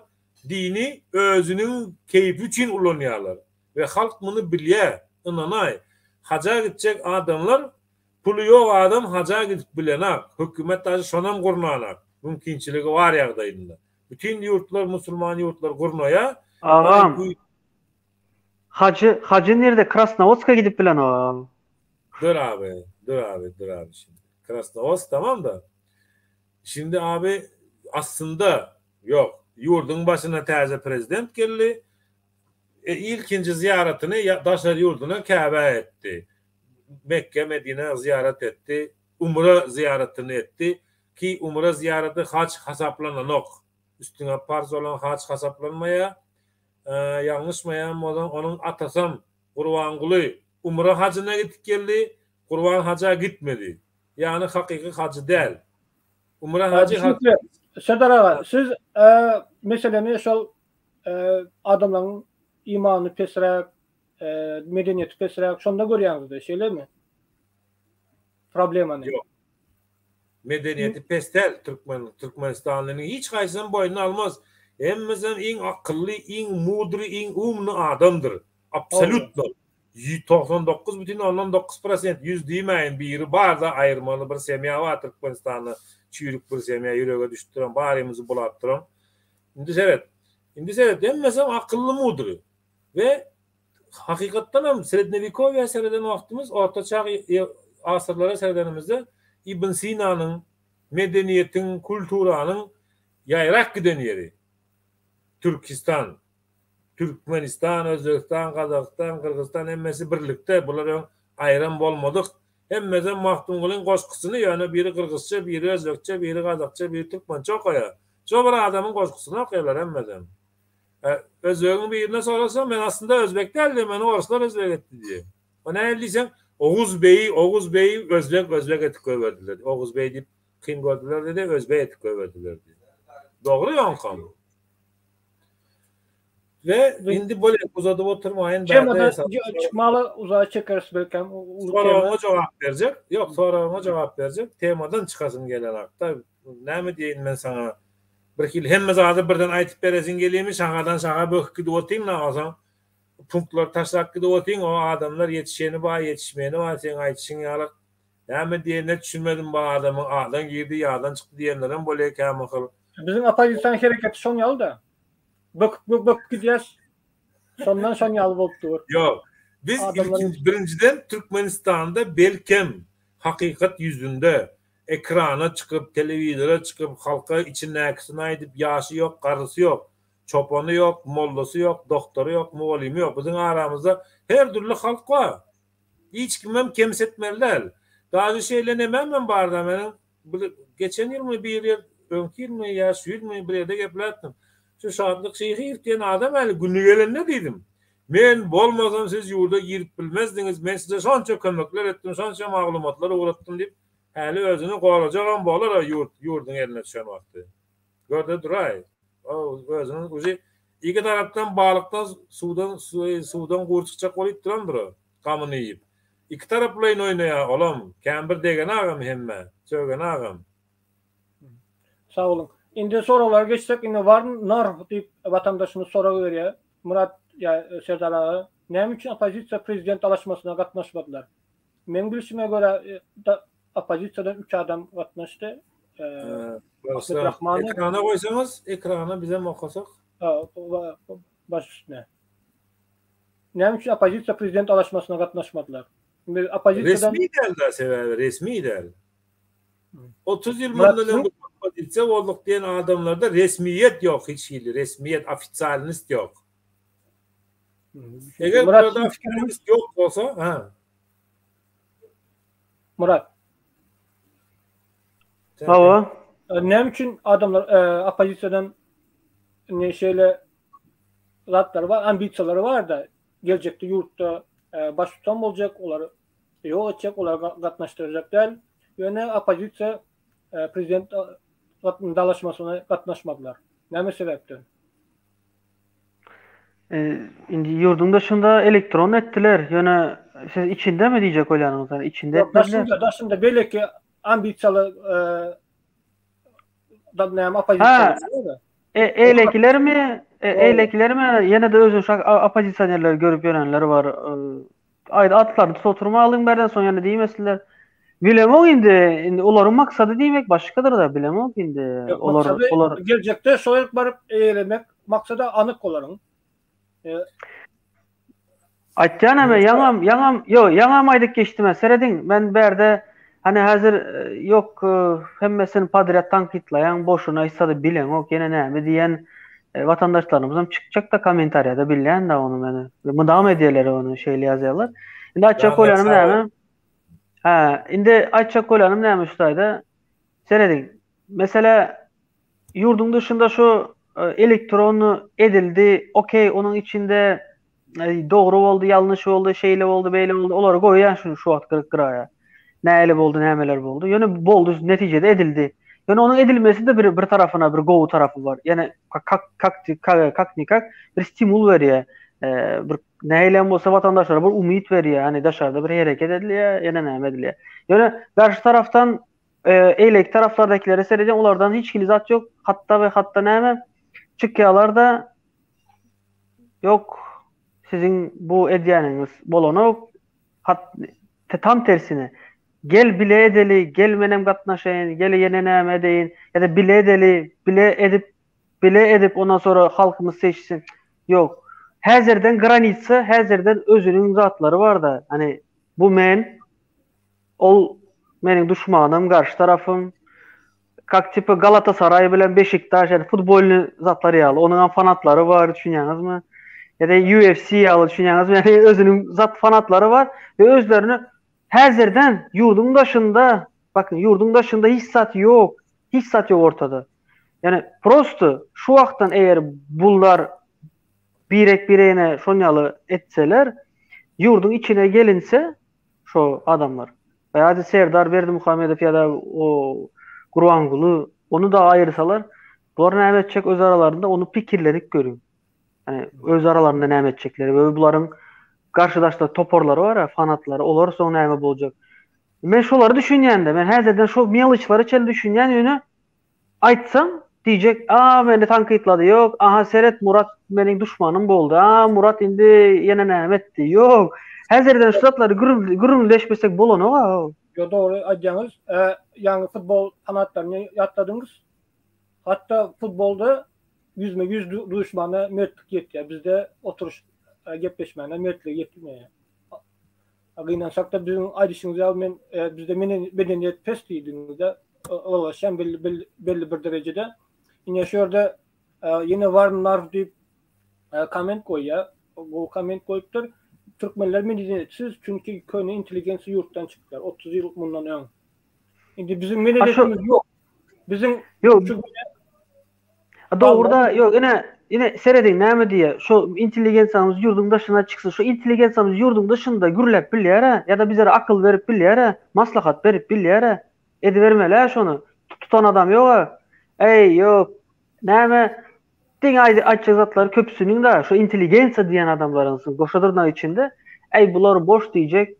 dini özüniň keýpi üçin ulanýarlar we halk muny bilýär, ynanaý, haja gitjek adamlar, puly ýok adam haja gidip bilenak, hökümet daşy şonam gurnanak, mümkinçiligi bar ýagdaýynda. Bütin ýurtlar, musulman ýurtlar gurnaýar. Agam, Hajy Hajy nirde Krasnowodska gidip bilenok agam. Dur abi, dur abi, dur abi şimdi. Krasnowodsk tamam da. Şimdi abi aslynda ýok. Ýurduň başyna täze prezident geldi. E, ilkinji zyýaratyny daşary ýurduna Käbä etdi. Mekge, Medinä zyýarat etdi. Umra zyýaratyny etdi. Ki umra zyýaraty haç hasaplananok. Üstüňe parz bolan haç hasaplanmaýar. Ýalňyşmaýan bolsam, onuň atasam Gurbanguly umra hajyna gidip geldi, Gurban haja gitmedi. Ýagny hakyky hajy däl. Umra hajy Düşünikli. Serdar aga, siz meseleni şol adamlaryň imany pesräk, medeniýeti pesräk, şonda görýäňiz-de, şeýlemi? Problemany. Ýok. Medeniýeti pes däl türkmen türkmenistanlynyň hiç haýsysam boýnuna almaz. Hemmesem iň akylly, iň mudry, iň umny adamdyr. Absolýutno. 99 bütin ondan 9 prosent 100 diýmäýin biri barda aýyrmaly bir semýa bar Türkmenistanda çüýrük bir semýa ýürege düşüp duran barymyzy bulap duran. Indi seret. Indi seret hemmesem akylly mudry. We Hakykatdan hem srednewekowýa sereden wagtymyz, orta çag asyrlara seredenimizde. Ibn Sinanyň, medeniýetiň, kulturanyň ýaýrap giden ýeri. Türkistan. Türkmenistan, Özbegistan, Gazagystan, Gyrgyzystan hemmesi birlikde, bular öň aýram bolmadyk. Hemmesem Magtymgulyň goşgusyny ýöne biri gyrgyzça, biri özbekçe, biri gazakça, biri türkmençe okaýar. Şo bir adamyň goşgusyny okaýarlar hemmesem. Özbegiň birine sorasaň, men aslynda özbek däl diýýär, meni orslar özbek etdi diýýär. O nähili diýseň, Oguz beýi, Oguz beýi özbek, özbek etip goýberdiler. Oguz beý diýip kyn gördüler diýdi, özbek etip goýberdiler diýdi. Dogry ýoňkam. We indi bolýar, uzadyp oturmaýyn. Temadan çykmaly uzaga çekeris belkem. Soragyňa jogap berjek. Ýok, soragyňa jogap berjek. Temadan çykasym gelenakda. Näme diýeýin men saňa? Bir hili hemme zady birden aýtyp beresiň gelýärmi? Şahadan şaha böküp gidip otyň na onsoň punktlary taşlap gidip otyň. O adamlar ýetişeni bar, ýetişmeýeni bar seň aýdyşyň ýaly. Näme diýenine düşünmedim bu adamyň. Adan girdi, ýadan çykdy diýenlerem bolýar kämahal. Biziň oppozisiýanyň hereketi şoň ýaly-da. Böküp böküp gidýäs. Şondan şoň ýaly bolup dur. Ýok. Biz ilkinji birinjiden Türkmenistanda belkem hakykat ýüzünde ekrana çykyp, telewizora çykyp, halka içindäkisini aýdyp, ýaşy ýok, garrysy ýok, çopany ýok, mollasy ýok, doktory ýok, mugallymy ýok. Biziň aramyzda her dürli halk bar. Hiç kimem kemsitmeli däl. Daže şeýle nememem barda meniň bir geçen ýylmy bir ýer öňki ýylmy ýa şu ýylmy bir ýerde gepläpdim. Şu Şatlyk Şyhyýew diýen adam häli güni gelende diýdim. Men bolmasam siz ýurda girip bilmezdiňiz, men size şonça kömekler etdim, şonça maglumatlar ugratdym diýip, häli özüni gorajagam bolar o ýurt ýurduň eline düşen wagty. Görde duraý. O özüniň uji iki tarapdan balykdan suwdan suwdan gury çykjak bolup durandyr o, gamyny iýip. Iki taraplaýyn oýnaýar olam, kän bir degenagam hemmä, sögenagam. Sag boluň. Indi soraglara geçsek, indi war nar diýip watandaşymyz sorag berýär. Myrat ýa Serdar aga, näme üçin oppozisiýa prezident dalaşmasyna gatnaşmadylar? Meň bilşime görä oppozisiýadan üç adam gatnaşdy. Ahmet Rahmanow. Ekrana goýsaňyz, ekrana bizem okasak. Baş üstüne. Näme üçin oppozisiýa prezident dalaşmasyna gatnaşmadylar? Indi oppozisiýadan Resmi däl-dä sebäbi, resmi däl. 30 ýyl mundan öň oppozisiýa bolduk diýen adamlarda resmiýet ýok hiç hili, resmiýet, ofitsialnost ýok. Eger burada ofitsialnost ýok bolsa, ha. Murat. Hawa. Näme üçin adamlar oppozisiýadan indi şeýle zatlary bar, ambisiýalary bar-da, geljekde ýurtda baştutan boljak, olary ýok etjek, olary gatnaşdyrjak däl. Ýöne oppozisiýa prezident dalaşmasyna gatnaşmadylar. Näme sebäpden? Indi ýurduň daşynda elektron etdiler. Ýöne siz içindemi diýjek bolýanyňyz? Ýani içinde etmediler. Daşynda, daşynda beýleki ambisiýaly da näme oppozisiýa. E, eýlekilermi? E, eýlekilermi? Ýene-de özüni şu oppozisionerleri görüp ýörenler bar. Aýda atlaryny tutup oturmalyň bärden soň ýene diýmesinler. Bilemok indi, indi olaryň maksady diýmek başgadyr-da, bilemok indi. Ýok, olar maksady olar geljekde şo ýere baryp eýelemek maksady anyk olaryň. E, Aýtýan hem ýaňam ýaňam ýok ýaňam aýdyp geçdim serediň men bärde hani häzir e, ýok e, hemmesini podrýad tankytlaýaň boşuna hiç zady bileňok ýene näme diýen E, watandaşlarymyzam çykjak-da kommentariýada bilýän-de ony meni. Mydam edýärler ony şeýle ýazýarlar. Indi aýtjak bolýanym näme? Hä, indi aýtjak bolýanym näme şu taýda? Serediň. Mesele ýurduň dışynda şu e, elektron edildi. Okey, onuň içinde e, dogry boldy, ýalňyş boldy, şeýle boldy, beýle boldy. Olary goýýan şu şu wagt gyryk gyraýa. Näle boldy, nämeler boldy. Ýöne boldy, netijede edildi. Ýöne onuň edilmesi-de bir bir tarapyna bir gowy tarapy bar. Ýöne kak kak kak nikak bir stimul berýär. E, bir nähili bolsa watandaşlara bir umyt berýär. Hani daşarda bir hereket edilýär, ýene näme edilýär. Ýöne garşy tarapdan e, eýleki taraplardakilere seredýän, olardan hiç hili zat ýok. Hatda we hatda näme çykýarlar-da Ýok, siziň bu edýäniňiz bolanok. Hat, tam tersine. Gel bile edeli, gel menem gatnaşaýyn, gel ýene näme edeýin, ýa-da bile edeli, bile edip, bile edip ondan sonra halkymyz seçsin. Ýok. Häzirden granitsa, häzirden özüniň zatlary bar-da. Hani bu men, ol. meniň duşmanym, garşy tarapym. Kak tipa Galatasaray bilen Beşiktaş, ýani futbolny zatlar ýaly. Onuň hem fanatlary bar, düşünýäňizmi? Ýa-da UFC ýaly düşünýäňizmi? Ýani özüniň zat fanatlary bar we özlerini häzirden ýurduň daşynda, bakyn, ýurduň daşynda hiç zat ýok. Hiç zat ýok ortada. Ýani prosto şu wagtdan eger bular birek-biregine şon ýaly etseler, ýurduň içine gelinse şo adamlar. Ýa-da Serdar Berdimuhamedow ýa-da o Gurbanguly ony-da aýyrsalar, bular näme etjek öz aralarynda ony pikirlenip görüň. Ýani öz aralarynda näme etjekleri we bularyň garşydaşlar toparlary bar-a, fanatlary, olar soň näme boljak. Men şolary düşünýän-de, men häzirden şo meloçlara çenli düşünýän, ýöne Aýtsaň, diýjek, A, meni tankytlady, ýok, aha, seret, Murat meniň duşmanym boldy, a, Murat indi ýene näme etdi, ýok. Häzirden şu zatlary gürrüňleşmesek bolanok-a. Ýok, dogry aýdýaňyz. Ýaňy futbol fanatlaryny ýatladyňyz. Hatda futbolda ýüzme-ýüz duşmana mertlik ýetýär. Bizde oturyş gepleşmäne mertligi ýetmeýär. Gynansak-da biziň aýdyşyňyz ýaly men bizde medeniýet pes diýdiňizde ylalaşýan belli belli bir derejede. Ine şu ýerde ýene Warren Narf diýip komment goýýar. Gowy komment goýupdyr. Türkmenler medeniýetsiz çünki köne intelligensiýa ýurtdan çykypdyr 30 ýyl mundan öň. Indi biziň medeniýetimiz ýok. Biziň Ýok. Dogruda ýok ine ine serediň näme diýýär şo intelligensiýamyz ýurduň daşyna çyksyn şo intelligensiýamyz ýurduň daşynda gürläp bilýärä ýa-da bizlere akyl berip bilýärä maslahat berip bilýärä edibermelä şony tutan adam ýoga eý ýok näme diňe aýtjak zatlary köpüsiniň da şo intelligensiýa diýen adamlaryň goşa dyrnak içinde eý bular boş diýjek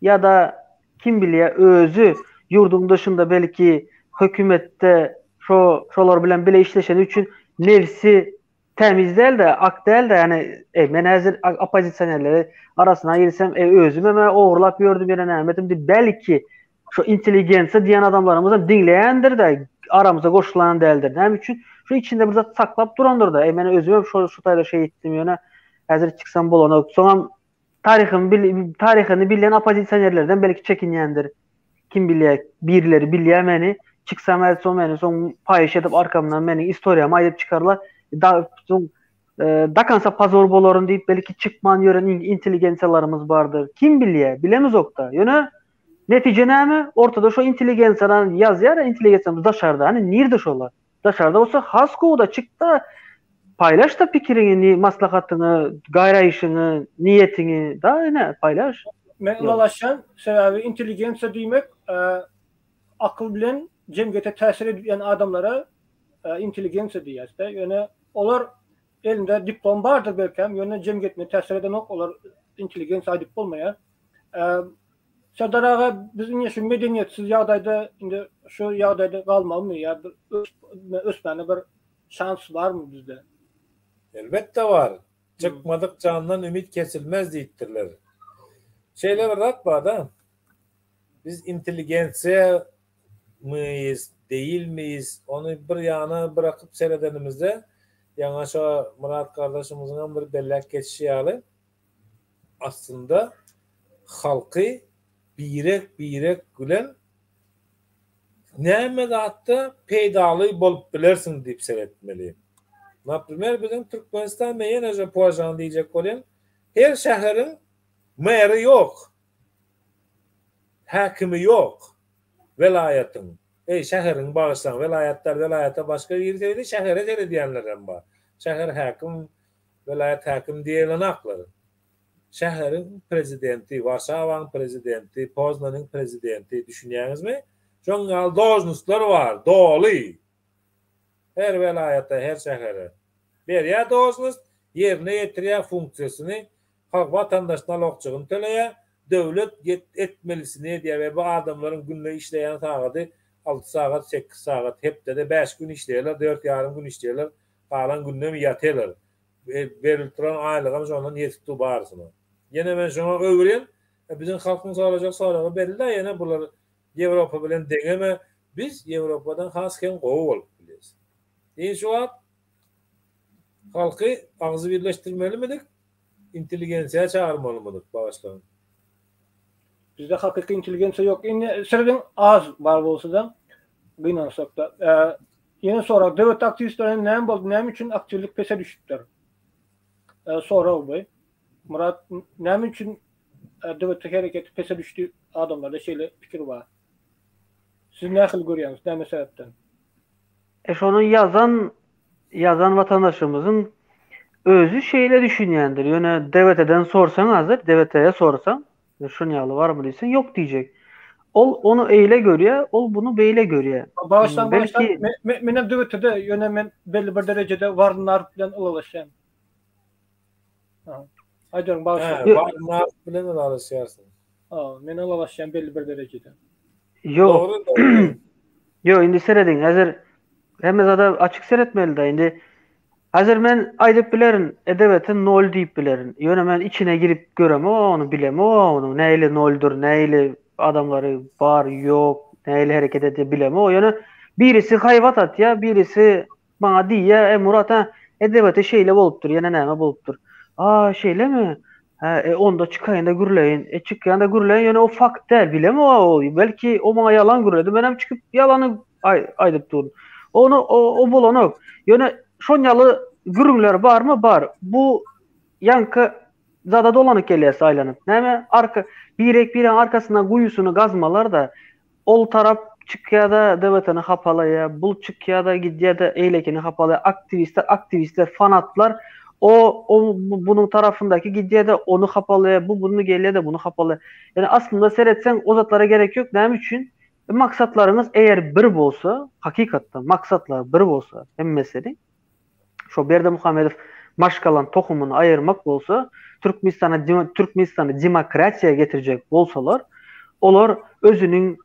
Ýa-da kim bilýär özi ýurduň daşynda belki hökümetde şo şolar bilen bile işleşeni üçin nebsi tämiz däl-de, ak däl-de, ýani e, men häzir oppozisionerleri arasyna girsem, e, özümem ogurlap ýördüm ýene näme etdim diýip belki şo intelligensiýa diýen adamlarymyzam diňleýändir-de, aramyza goşulan däldir. Näme üçin? Şu içinde bir zat saklap durandyr-da. E, men özümem şo şu taýda şeý etdim ýöne häzir çyksam bolanok. Soňam Taryhyny bil taryhyny bilýän oppozisionerlerden belki çekinýändir. Kim bilýär, birileri bilýär meni. Çyksam häzir soň meni soň paýyş edip arkamdan meniň istoriýamy aýdyp çykarlar. Da soň e, do konca pozor bolaryn diýip belki çykman ýören intelligensiýalarymyz bardyr. Kim bilýär, bilemizokda. Ýöne netije näme? Ortada şo intelligensiýadan ýazýar, intelligensiýamyz daşarda. Hany nirde şolar? Daşarda bolsa has gowy-da, çyk-da, paýlaş-da pikiriňi, maslahatyňy, garaýşyňy, niýetiňi, da ine, paýlaş. Men ylalaşýan, sebäbi intelligensiýa diýmek akyl bilen jemgyýete täsir edýän adamlara intelligensiýa diýýäs-de. Ýöne olar elinde diplom bardyr belkäm, ýöne jemgyýetine täsir edenok, olar intelligensiýa aýdyp bolmaýar. Serdar aga biz indi şu medeniýetsiz ýagdaýda indi şu ýagdaýda galmalymy ýa bir ösmäne bir şans barmy bizde? Elbetde bar. Çykmadyk jandan ümit kesilmez diýipdirler. Şeýle bir zat barda. Biz intelligensiýa myýyz, değilmiyiz ony bir ýana byrakyp seredenimizde ýaňa şo Myrat gardaşymyzyňam bir belläp geçişi ýaly aslynda halky birek-birek bilen näme zatda peýdaly bolup bilersiň diýip seretmeli. Naprimer biziň Türkmenistan men ýene şo Požany diýjek bolýan her şäheriň meri ýok. Häkimi ýok. Welaýatyň, eý şäheriň bagyşlaň welaýat däl welaýata başga biri seredýär şähere seredýänlerem bar. Şäher häkim Welaýat häkim diýilenaklar. Şäheriň prezidenti, Warşawaň prezidenti, Poznanyň prezidenti, düşünýäňizmi? Şoň ýaly dožnostlar bar, doly. Her welaýata, her şähere. Berýär dožnost, ýerine ýetirýär funksiýasyny, halk watandaş nalogçygyny töleýär, döwlet etmelisini edýär we bu adamlaryň günde işleýän sagady alty sagat, sekiz sagat, hepdede bäş gün işleýärler, dört ýarym gün işleýärler, Galan gündem ýatylar. Berilip duran aýlygam şondan ýetip dur barysyna. Ýene men şoňa öwürýän, biziň halkyň sorajak soragy belli-dä ýene bular Ýewropa bilen deňeme, biz Ýewropadan has hem gowy bolup bilýäs. Indi şu wagt halky agzybirleşdirmelimidik, intelligensiýa çagyrmalymydyk, bagyşlaň. Bizde hakyky intelligensiýa ýok. Indi serediň az bar bolsa-da gynansak-da. Ýene sorag, döwlet aktiwistlerine näme boldy, näme üçin aktiwlik pese düşüpdir? Sorag bu. Murat, näme üçin döwlet hereketi pese düşdi adamlarda şeýle pikir bar. Siz nähili görýäňiz, näme sebäpden? E şony ýazan ýazan watandaşymyzyň özi şeýle düşünýändir. Ýöne DWT-den sorsaň hazir, DWT-ye sorsaň, şun ýaly barmy diýseň, ýok diýjek. Ol ony eýle görýär, ol bunu beýle görýär. Bagyşlaň, bagyşlaň, menem DWT-de, ýöne men belli bir derejede Warren Narp bilen ylalaşýan. Aýdyň, bagyşlaň. Warren Narp bilen ylalaşýarsyň. Ha, men ylalaşýan belli bir derejede. Ýok. Ýok, indi serediň, häzir hemme zada açyk seretmeli-de. Indi häzir men aýdyp bilerin, edebete nol diýip bilerin. Ýöne men içine girip göremok ony, bilemok onuň nähili noldur, nähili adamlary bar, ýok, nähili hereket edýär bilemok. Ýöne birisi haýbat atýar, birisi Maňa diýýä, E, Murat, hä, edebete şeýle bolupdyr, ýene näme bolupdyr. A, şeýlemi? Hä, e, onda çykaýyn-da gürläýin. E, çykýan-da gürläýin, ýöne o fakt däl, bilemok-a o, belki o maňa ýalan gürledi, menem çykyp ýalany aýdyp durun. Ony, o, o bolanok. Ýöne şon ýaly gürrüňler barmy? Bar. Bu ýaňky zada dolanyp gelýäs aýlanyp. Näme, arka, birek-biregiň arkasyndan guýusyny gazmalar-da, Ol tarap çykýada DWT-ni hapalaýa, bul çykýada gidýäde eýlekini hapalaýa, aktiwistler aktiwistler fanatlar o o bunuň tarapyndaky gidýäde ony hapalaýa, bu bunu gelýäde buny hapalaýa. Ýöne aslynda seretseň o zatlara gerek ýok näme üçin? Maksatlaryňyz eger bir bolsa, hakykatdan maksatlar bir bolsa hemmesiniň şo Berdimuhamedow maşgalaň tohumyny aýyrmak bolsa, Türkmenistana Türkmenistany demokratiýa getirjek bolsalar, olar özüniň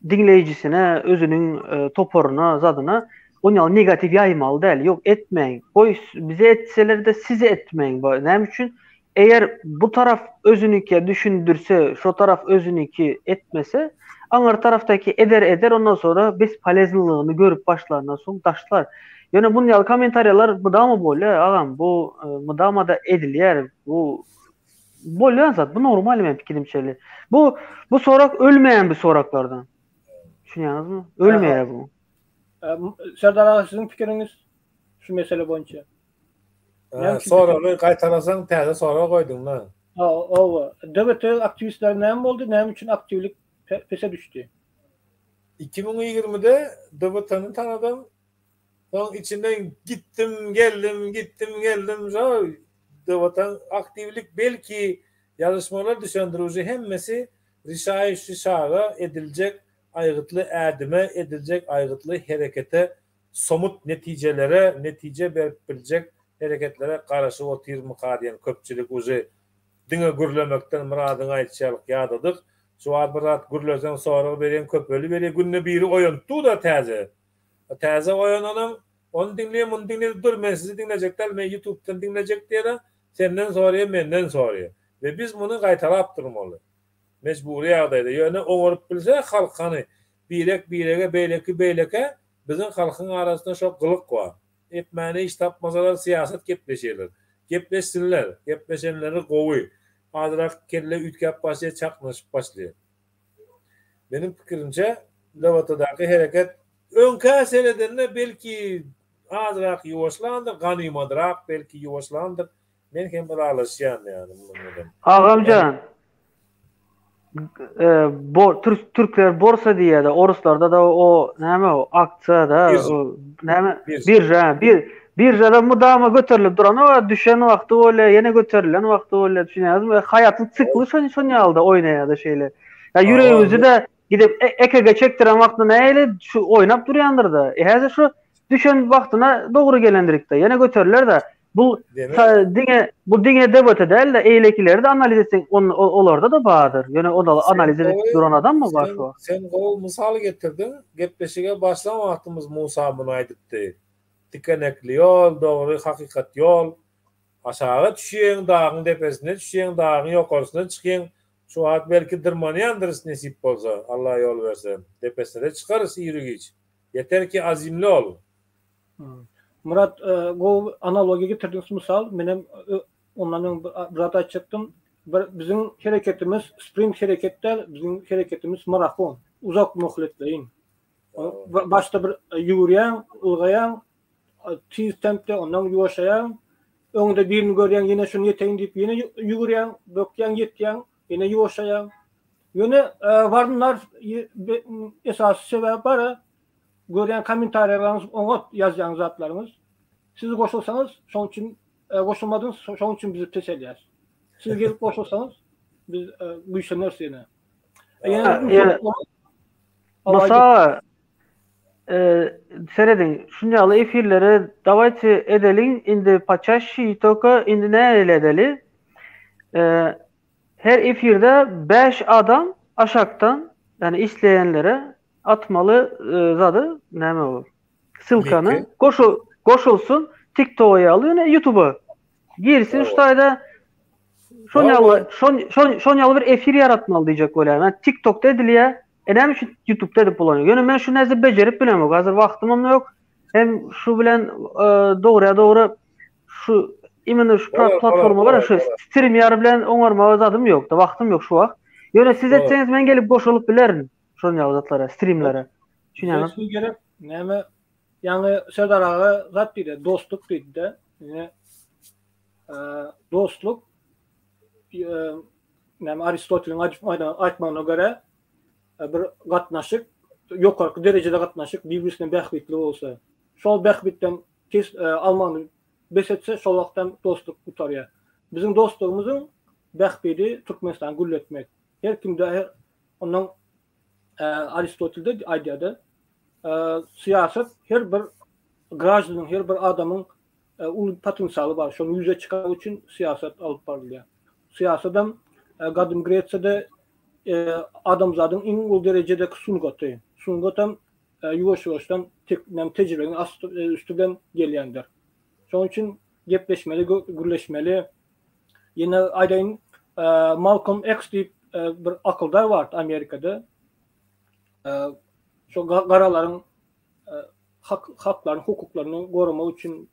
diňleýjisine, özüniň e, toparyna, zadyna on ýaly negatiw ýaýmaly däl. Ýok, etmäň. Goý, bize etseler-de size etmäň. Näme üçin? Eger bu taraf özünikiä düşündirse, şo taraf özüniki etmese, aňyr tarafdaky eder eder ondan sonra bespoleznylygyny görüp başlandan soň daşlar. Ýöne bun ýaly kommentariýalar mydama bolýar agam bu mydamada edilýär bu bolýan zat bu normal men pikirimçeli. Bu bu sorak ölmeýän bir soraklardan. Düşünýäňizmi? Ölmeýär bu. Serdar aga siziň pikiriňiz şu mesele boýunça? Soragy gaýtalasaň täze sorag goýduň-da. Hawa. DWT aktiwistleri näme boldy? Näme üçin aktiwlik pese düşdi? 2020-de DWT-ni tanadym. Soň içinden gitdim, geldim, gitdim, geldim. Şo DWT aktiwlik belki ýazyşmalar düşendir uje hemmesi rişaýuşi şaga ediljek aýgytly ädime, ediljek aýgytly herekete somut netijelere, netije berip biljek hereketlere garaşyp otyrmyka diýen köpçülik uje diňe gürlemekden Myradyň aýdyşy ýalyk ýadadyk. Şu wagt bir zat gürleseň sorag berýän köpeliberýär. Günde biri oýanyp dur-da täze. Täze oýananam ony diňleýär, muny diňleýär, dur men sizi diňlejek däl, men ýutubdan diňlejek diýýär-de, senden soraýar, menden soraýar. We biz muny gaýtalap durmaly. Mejbury ýagdaýda. Ýöne oňaryp bilse halk hany birek birege beýleki beýlekä Biziň halkyň arasynda şo gylyk bar. Etmäne iş tapmasalar syýasat gepleşýärler. Gepleşsinler. Gepleşenleri gowy. Azrak kelle üýtgäp başlaýar, çaknyşyp başlaýar. Meniň pikirimçe DWT-daky hereket öňkä seredende belki azrak ýuwaşlandyr, ganymadrak belki ýuwaşlandyr. Men hem ylalaşýan ýaly munuň bilen. Agamjan, bo türkler borsa diýýär-de, oruslarda-da o näme o aksiýa-da, o näme birža, bir biržada mydama göterilip duran o düşen wagty bolýar, ýene göterilen wagty bolýar, düşünýäňizmi? Haýatyň sikli şon şon ýaly-da oýnaýar-da şeýle. Ýa ýüregimizi-de gidip EKG çekdiren wagtynda nähili şu oýnap durýandyr-da. E häzir şu düşen wagtyna dogry gelendirikde, ýene göteriler-de. Bu diňe bu diňe DWT däl-de, eýlekileri-de analiz etseň, olarda-da bardyr. Ýöne o analiz edip duran adammy bar şu wagt? Sen gowy mysal getirdiň. Gepleşige başlan wagtymyz Musa muny aýdypdy. Tikenekli ýol, dogry hakykat ýol. Aşaga düşýäň, dagyň depesine düşýäň, dagyň ýokarsyna çykýaň. Şu wagt belki dyrmanýandyrys nesip bolsa, Allah ýol berse. Depesine-de çykarys iru-giç. Ýeter ki azimli ol. Murat, gowy analogiýa getirdiňiz mysal. Menem ondan öň bir zat aýtjakdym. Bir biziň hereketimiz sprint hereket däl, biziň hereketimiz marafon, uzak möhletleýin. Başda bir ýüwürýäň, ylgaýaň, tiz tempde, ondan ýuwaşaýaň. Öňde birini görýäň, ýene şuny ýeteýin diýip, ýene ýüwürýäň, bökýäň, ýetýäň, ýene ýuwaşaýaň. Ýöne barynlar esasy sebäp bar, görýän kommentariýalaryňyz oňat ýazýan zatlaryňyz. Siz goşulsaňyz, şoň üçin goşulmadyňyz, şoň üçin bizi peselýär. Siz gelip goşulsaňyz, biz güýçleneris ýene. Ýene Musa serediň, şuny ýaly efirleri dawayte edeliň, indi paçaşi toka indi nähili edeli? Her efirde 5 adam aşakdan, ýani isleýänlere atmaly zady näme ol? Ssylkany goşul goşulsyn TikToka ýaly ýöne YouTube'a girsin şu taýda şon ýaly şon şon şon ýaly bir efir ýaratmaly diýjek bolýan. Men TikTokda edilýär. E näme üçin YouTube'da edip bolanok? Ýöne men şu näze bejerip bilemok. Hazir wagtymam ýok. Hem şu bilen e, dogryýa dogry şu imенно şu platforma bar şu StreamYard bilen oňarmaga zadym ýok. Wagtym ýok şu wagt. Ýöne siz etseňiz men gelip goşulyp bilerin. Şol ýaly zatlara, streamlere. Düşünýäňiz? Resmi gerek. Näme? Ýaňy Serdar aga zat diýdi, dostluk diýdi-de. Ine dostluk näme Aristoteliň aýtmagyna görä bir gatnaşyk, ýokarky derejede gatnaşyk bir-birisine bähbitli bolsa, şol bähbitden kes almagyny bes etse, şol wagtam dostluk gutarýar. Biziň dostlugymyzyň bähbidi Türkmenistany gülletmek. Her kimde her Ondan Aristotel-de aýdýar-da, syýasat her bir graždanyň, her bir adamyň uly potensialy bar, şony ýüze çykarmak üçin syýasat alyp barylýar. Syýasadam Gadymy Gresiýada adamzadyň iň uly derejedäki sungaty. Sungatam ýuwaş-ýuwaşdan tejribeň üsti bilen gelýändir. Şonuň üçin gepleşmeli, gürleşmeli. Ýene aýdaýyn, Malcolm X diýip bir akyldar bardy Amerikada. Şo garalaryň hak haklaryny, hukuklaryny goramak üçin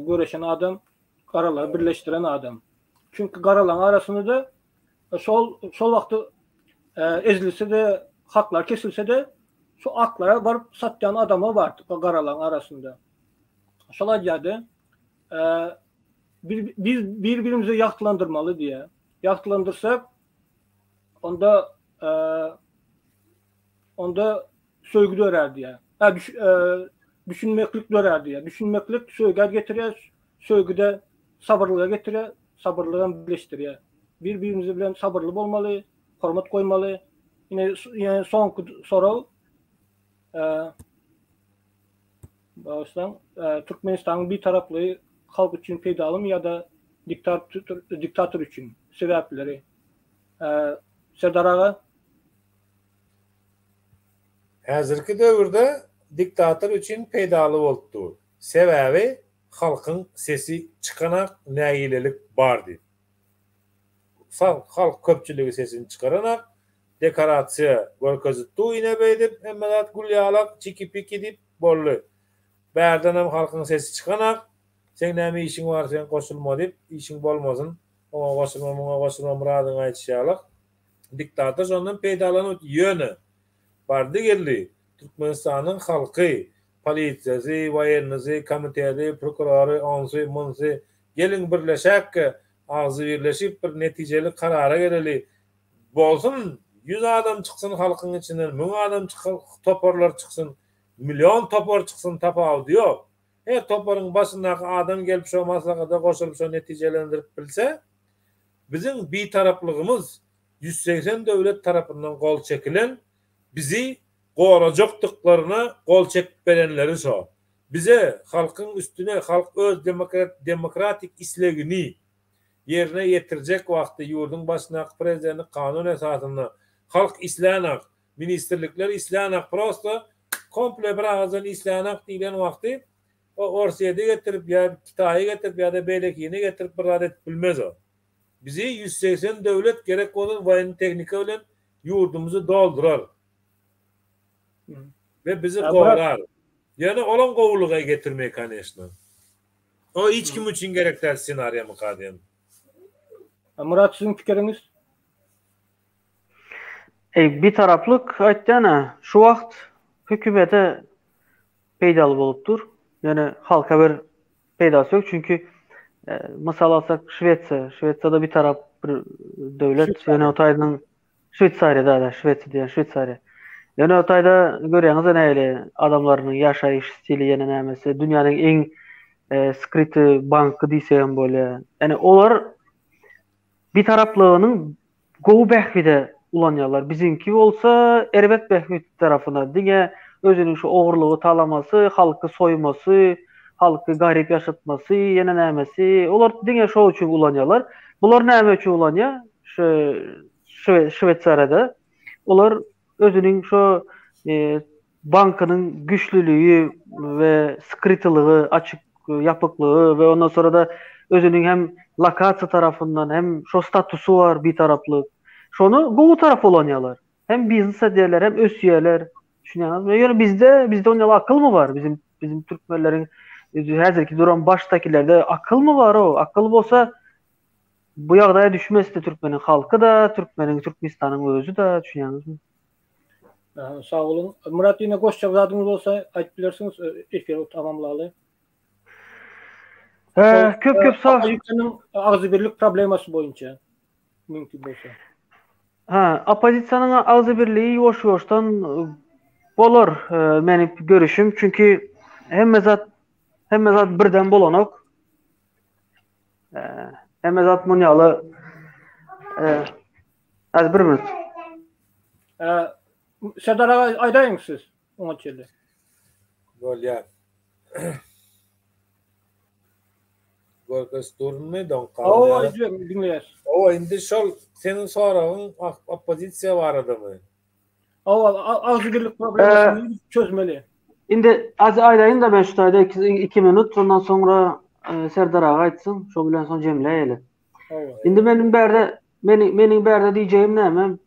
göreşen adam, garalary birleşdiren adam. Çünki garalaryň arasynda-da şol şol wagtda ezilse-de, haklar kesilse-de, şu aklara baryp satýan adamlar bardy garalaryň arasynda. Şol aýdýardy, bir biz bir-birimizi ýagtylandyrmaly diýýär. Ýagtylandyrsak, onda onda söýgi dörär diýýär. Ha, düş, düşünmeklik dörär diýýär. Düşünmeklik söýgä getirýär, söýgi-de sabyrlyga getirýär, sabyrlygam birleşdirýär. Bir-birimiz bilen sabyrly bolmaly, hormat goýmaly. Ine, ýene soňky sorag. Bagyşlaň, Türkmenistanyň bitaraplygy halk üçin peýdalymy ýa-da diktator üçin? Sebäpleri. Serdar aga? Häzirki döwürde diktator üçin peýdaly bolup dur. Sebäbi halkyň sesi çykanak nägilelik bar diýip. Halk köpçüligi sesini çykaranak dekorasiýa görkezip dur ine beýdip hemme zat gül ýalak çiki piki diýip boldy. Bärdenem halkyň sesi çykanak seň näme işiň bar sen goşulma diýip işiň bolmasyn oňa goşulma muňa goşulma Myradyň aýdyşy ýalak diktator şondan peýdalanyp ýöne bardy geldi Türkmenistanyň halky polisiýasy woýennysy komitedi prokurory onsy munsy geliň birleşäkge agzybirleşip bir netijeli karara geleli Bolsun, ýüz adam çyksyn halkyň içinden, müň adam toparlar çyksyn, million topar çyksyn tapawudy ýok. Her toparyň başyndaky adam gelip şo maslahata goşulyp şo netijelendirip bilse, biziň bitaraplygymyz 180 döwlet tarapyndan gol çekilen, bizi gorajakdyklaryna gol çekip berenleri şo. Bize halkyň üstüne halk öz demokratik islegini ýerine ýetirjek wagty ýurduň başyndaky prezidenti kanun esasynda halk islänak ministrlikler islänak prosto komple bir agyzdan islänak diýlen wagty o orsýedi getirip ýa kitaýy getirip ýa-da beýlekini getirip bir zat edip bilmez o. Bizi 180 döwlet gerek bolsa woýenny tehnika bilen ýurdumyzy doldurar. We bizi gorar. Ýöne olam gowulyga getirmeý koneşno. O hiç kim üçin gerek däl ssenariýamyka diýen. Murat siziň pikiriňiz? Eý, bitaraplyk aýtýan-a, şu wagt hökümete peýdaly bolup dur. Ýöne halka bir peýdasy ýok. Çünki mysal alsak Şwesiýa, Şwesiýada bitarap bir döwlet. Ýöne o taýdan Şweýsariýa da, Şwesiýa diýen Şweýsariýa. Ýöne o taýda görýäňiz-ä nähili adamlarynyň ýaşaýyş stili ýene nämesi, dünýäniň iň skryty banky diýsegem bolýar. Ýani olar bitaraplygynyň gowy bähbide ulanýarlar. Biziňki bolsa erbet bähbit tarapyna. Diňe özüniň şu ogurlygy talamasy, halky soýmasy, halky garyp ýaşatmasy, ýene nämesi, olar diňe şo üçin ulanýarlar. Bular näme üçin ulanýar? Şu Şweýsariýada olar özüniň şo bankynyň güçlüligi we skrytylygy, açyk ýapyklygy we ondan sonra-da özüniň hem lokasiýa tarapyndan hem şo statusy bar bitaraplyk. Şony gowy tarapa ulanýarlar. Hem biznes edýärler, hem ösýärler. Düşünýäňizmi? Ýöne bizde bizde onýaly akylmy bar? Bizim bizim türkmenleriň häzirki duran başdakilerde akylmy bar o? Akyl bolsa Bu ýagdaýa düşmesdi türkmeniň halky-da, türkmeniň Türkmenistanyň özi-de, düşünýäňizmi? Sag boluň. Myrat ýene goşjak zadyňyz bolsa aýdyp bilersiňiz, efiri tamamlaly. Köp köp sag. Oppozisiýanyň agzybirlik problemasy boýunça mümkin bolsa. Ha, oppozisiýanyň agzybirligi ýuwaş-ýuwaşdan bolar, meniň görüşüm. Çünki hemme zat hemme zat birden bolanok. Hemme zat mun ýaly Az bir minut. Serdar aga aýdaýyň siz oňa çenli. Bolýar. Görkez durmy doňka? Hawa, diňleýäs. Hawa, indi şol seniň soragyň oppozisiýa baradamy? Hawa, agzybirlik problemasyny çözmeli. Indi az aýdaýyn-da men şu taýda 2 minut, ondan soňra Serdar aga aýtsyn, şo bilen soň jemläýeli. Hawa. Indi meniň bärde meniň meniň bärde diýjegim näme?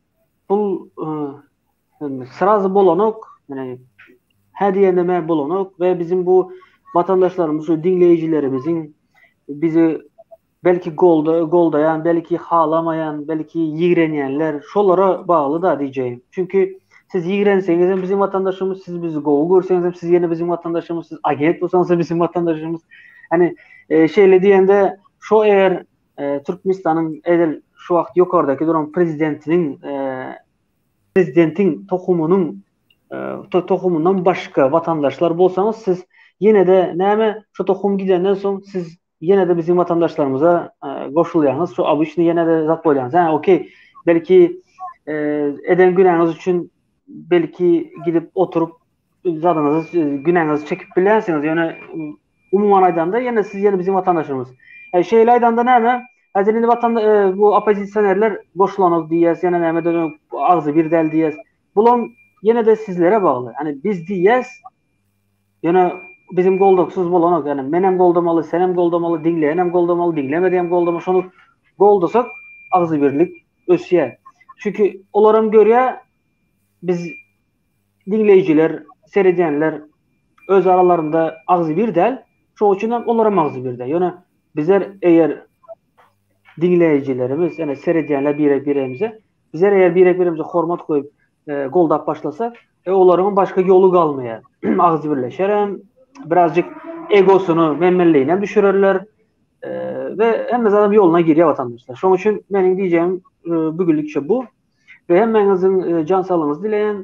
Bul srazy bolanok, ýani hä diýende mä bolanok we bizim bu watandaşlarymyz, şu diňleýjilerimiziň bizi Belki golda, goldaýan, belki halamaýan, belki ýigrenýänler, şolara bagly-da diýjeýin. Çünki siz ýigrenseňiz hem biziň watandaşymyz, siz bizi gowy görseňiz hem siz ýene biziň watandaşymyz, siz agent bolsaňyz hem biziň watandaşymyz. Hani e, şeýle diýende şo eger e, Türkmenistanyň edil şu wagt ýokardaky duran prezidentiniň e, prezidentiň tohumynyň e, tohumyndan başga watandaşlar bolsaňyz siz ýene-de näme şu tohum gidenden soň siz ýene-de biziň watandaşlarymyza goşulýaňyz, şu obyçny ýene-de zat bolýaňyz. Hä, okey. Belki eden günäňiz üçin belki gidip oturyp zadyňyzy, günäňizi çekip bilýänsiňiz. Ýöne umuman aýdanda ýene siz ýene biziň watandaşymyz. E, şeýle aýdanda näme? Häzir indi watan bu oppozisionerler goşulanok diýýäs, ýene näme agzy bir däl diýýäs. Bulam ýene-de sizlere bagly. Ýani biz diýýäs, Ýöne bizim goldawsyz bolanok. Ýani menem goldamaly, senem goldamaly, diňleýänem goldamaly, diňlemedigem goldamaly. Şony goldasak agzybirlik ösýär. Çünki olaram görýär biz diňleýjiler, seredýänler öz aralarynda agzybir däl. Şoň üçin hem olaram agzybir däl. Ýöne bizler eger diňleýjilerimiz, ýani seredýänler birek-biregimize, bizler eger birek-birimize hormat goýup goldap başlasak, E olaryň başga ýoly galmaýar. Agzybirleşerem, birazjyk egosyny, menmenligini hem düşürerler. E, we hemme zadam ýoluna girýär watandaşlar. Şonuň üçin meniň diýjegim e, bugünlikçe bu. We hemmäňiziň e, jan saglygyňyzy dileýän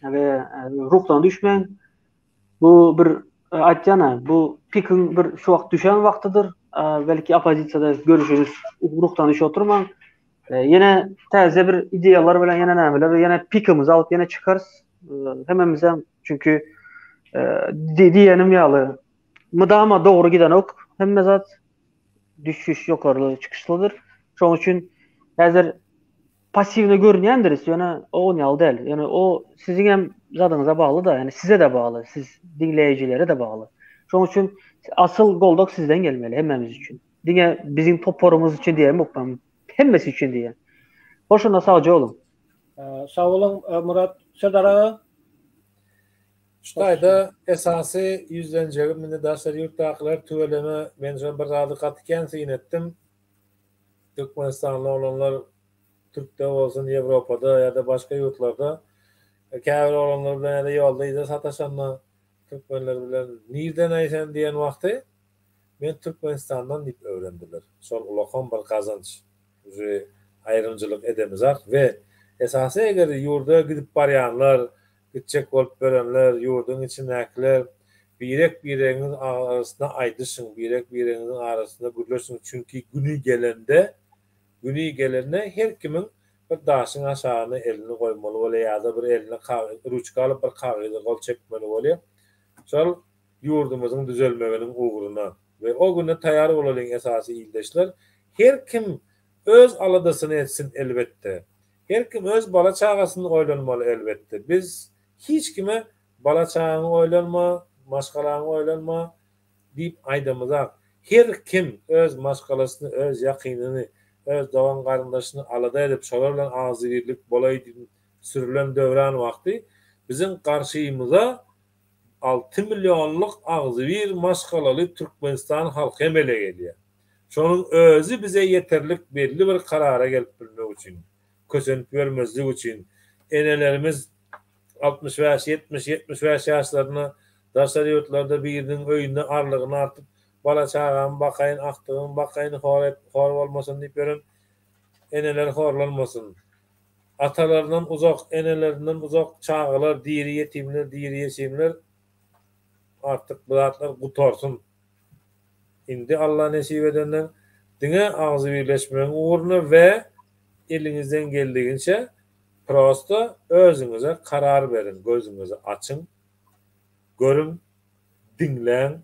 we e, ruhdan düşmäň. Bu bir e, aýtýan bu pikiň bir şu wagt düşen wagtydyr. E, belki oppozisiýada görüşürüz. Ruhdan düşüp oturmaň. Ýene täze bir ideýalar bilen ýene nämeler ýene pikimizi alyp ýene çykarys. Hemmemize çünki diýenim ýaly mydama dogry gidenok hemme zat düşüş ýokarly çykyşlydyr. Şonuň üçin häzir passiwny görünýändiris, ýöne o on ýaly däl. Ýöne o siziň hem zadyňyza bagly-da, ýani size-de bagly, siz diňleýjilere-de bagly. Şonuň üçin asyl goldaw sizden gelmeli hemmämiz üçin. Diňe biziň toparymyz üçin diýemok men. Hemmesi üçin diýýän. Hoş onda sagja boluň. Sag boluň Murat Serdar aga. Şu taýda esasy ýüzlenjegim indi daşary ýurtdakylar tüweleme men şol bir zady gaty kän syn etdim. Türkmenistanly oglanlar Türkde bolsun, Ýewropada ýa-da başga ýurtlarda käbir oglanlar bilen ýa-da ýolda yza sataşanda türkmenler bilen nirdenaý sen diýen wagty men Türkmenistandan diýip öwrendiler. Şol ulakan bir gazanç. Uje aýrymçylyk edemizak we esasy eger ýurda gidip barýanlar, gitjek bolup ýörenler, ýurduň içindäkiler birek biregiňiz arasynda aýdyşyň, birek biregiňiziň arasynda gürleşiň çünki güni gelende güni gelende her kimiň bir daşyň aşagyna elini goýmaly bolýar ýa-da bir eline ruçka alyp bir kagyza gol çekmeli bolýar. Şol ýurdumyzyň düzelmeginiň ugruna we o güne taýar bolalyň esasy ildeşler her kim öz aladasyny etsin elbetde her kim öz bala çagasyny oýlanmaly elbetde biz hiç kime bala çagaňy oýlanma maşgalaňy oýlanma diýip aýdamyzak her kim öz maşgalasyny öz ýakynyny öz dogan garyndaşyny alada edip şolar bilen agzybirlik bolaý diýip sürülen döwran wagty biziň garşymyza 6 millionlyk agzybir maşgalaly Türkmenistan halky emele gelýär. Şonuň özi bize ýeterlik belli bir karara gelip bilmek üçin, kösenip ýörmezlik üçin, enelerimiz 65, 70, 75 ýaşlarynda daşary ýurtlarda biriniň öýünde arlygyny artyp, bala-çagamy bakaýyn, agtygymy bakaýyn, hor et, hor bolmasyn diýip ýören eneler horlanmasyn. Atalaryndan uzak, enelerinden uzak çagalar, diri ýetimler, diri ýesimler artyk bu zatlar gutarsyn. Indi Alla nesip edenden diňe agzybirleşmegiň ugruna we eliňizden geldiginçe prosto özüňize karar beriň, gözüňizi açyň, görüň, diňläň,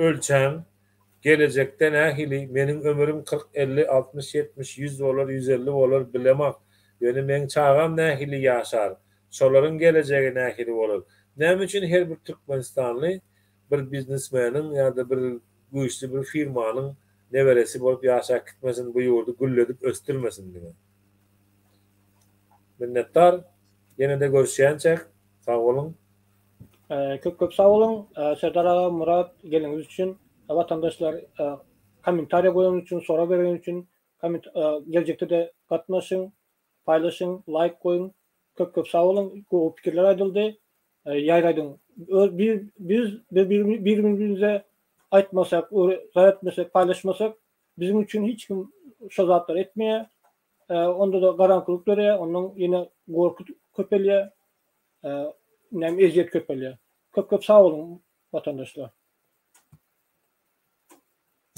Ölçäň, gelejekde nähili, meniň ömrüm 40, 50, 60, 70, 100 bolar, 150 bolar, bilemak. Ýöne meň çagam nähili ýaşar? Şolaryň gelejegi nähili bolar? Näme üçin her bir türkmenistanly bir biznesmeniň ýa-da bir güýçli bir firmanyň neberesi bolup ýaşap gitmesin, bu ýurdy gülledip ösdürmesin diňe? Minnetdar. Ýene-de görüşýänçäk, sag boluň. Köp köp sag boluň Serdar aga Murat geleniňiz üçin watandaşlar kommentariýa goýanyňyz üçin sorag bereniňiz üçin geljekde de gatnaşyň paýlaşyň laýk goýuň köp köp sag boluň gowy pikirler aýdyldy ýaýradyň öz bir biz bir birimize aýtmasak zat etmesek paýlaşmasak biziň üçin hiç kim şo zatlary etmeýär onda da garaňkylyk döreýär ondan ýene gorky köpelýär Näme ezýet köpelýär. Köp köp sag boluň watandaşlar.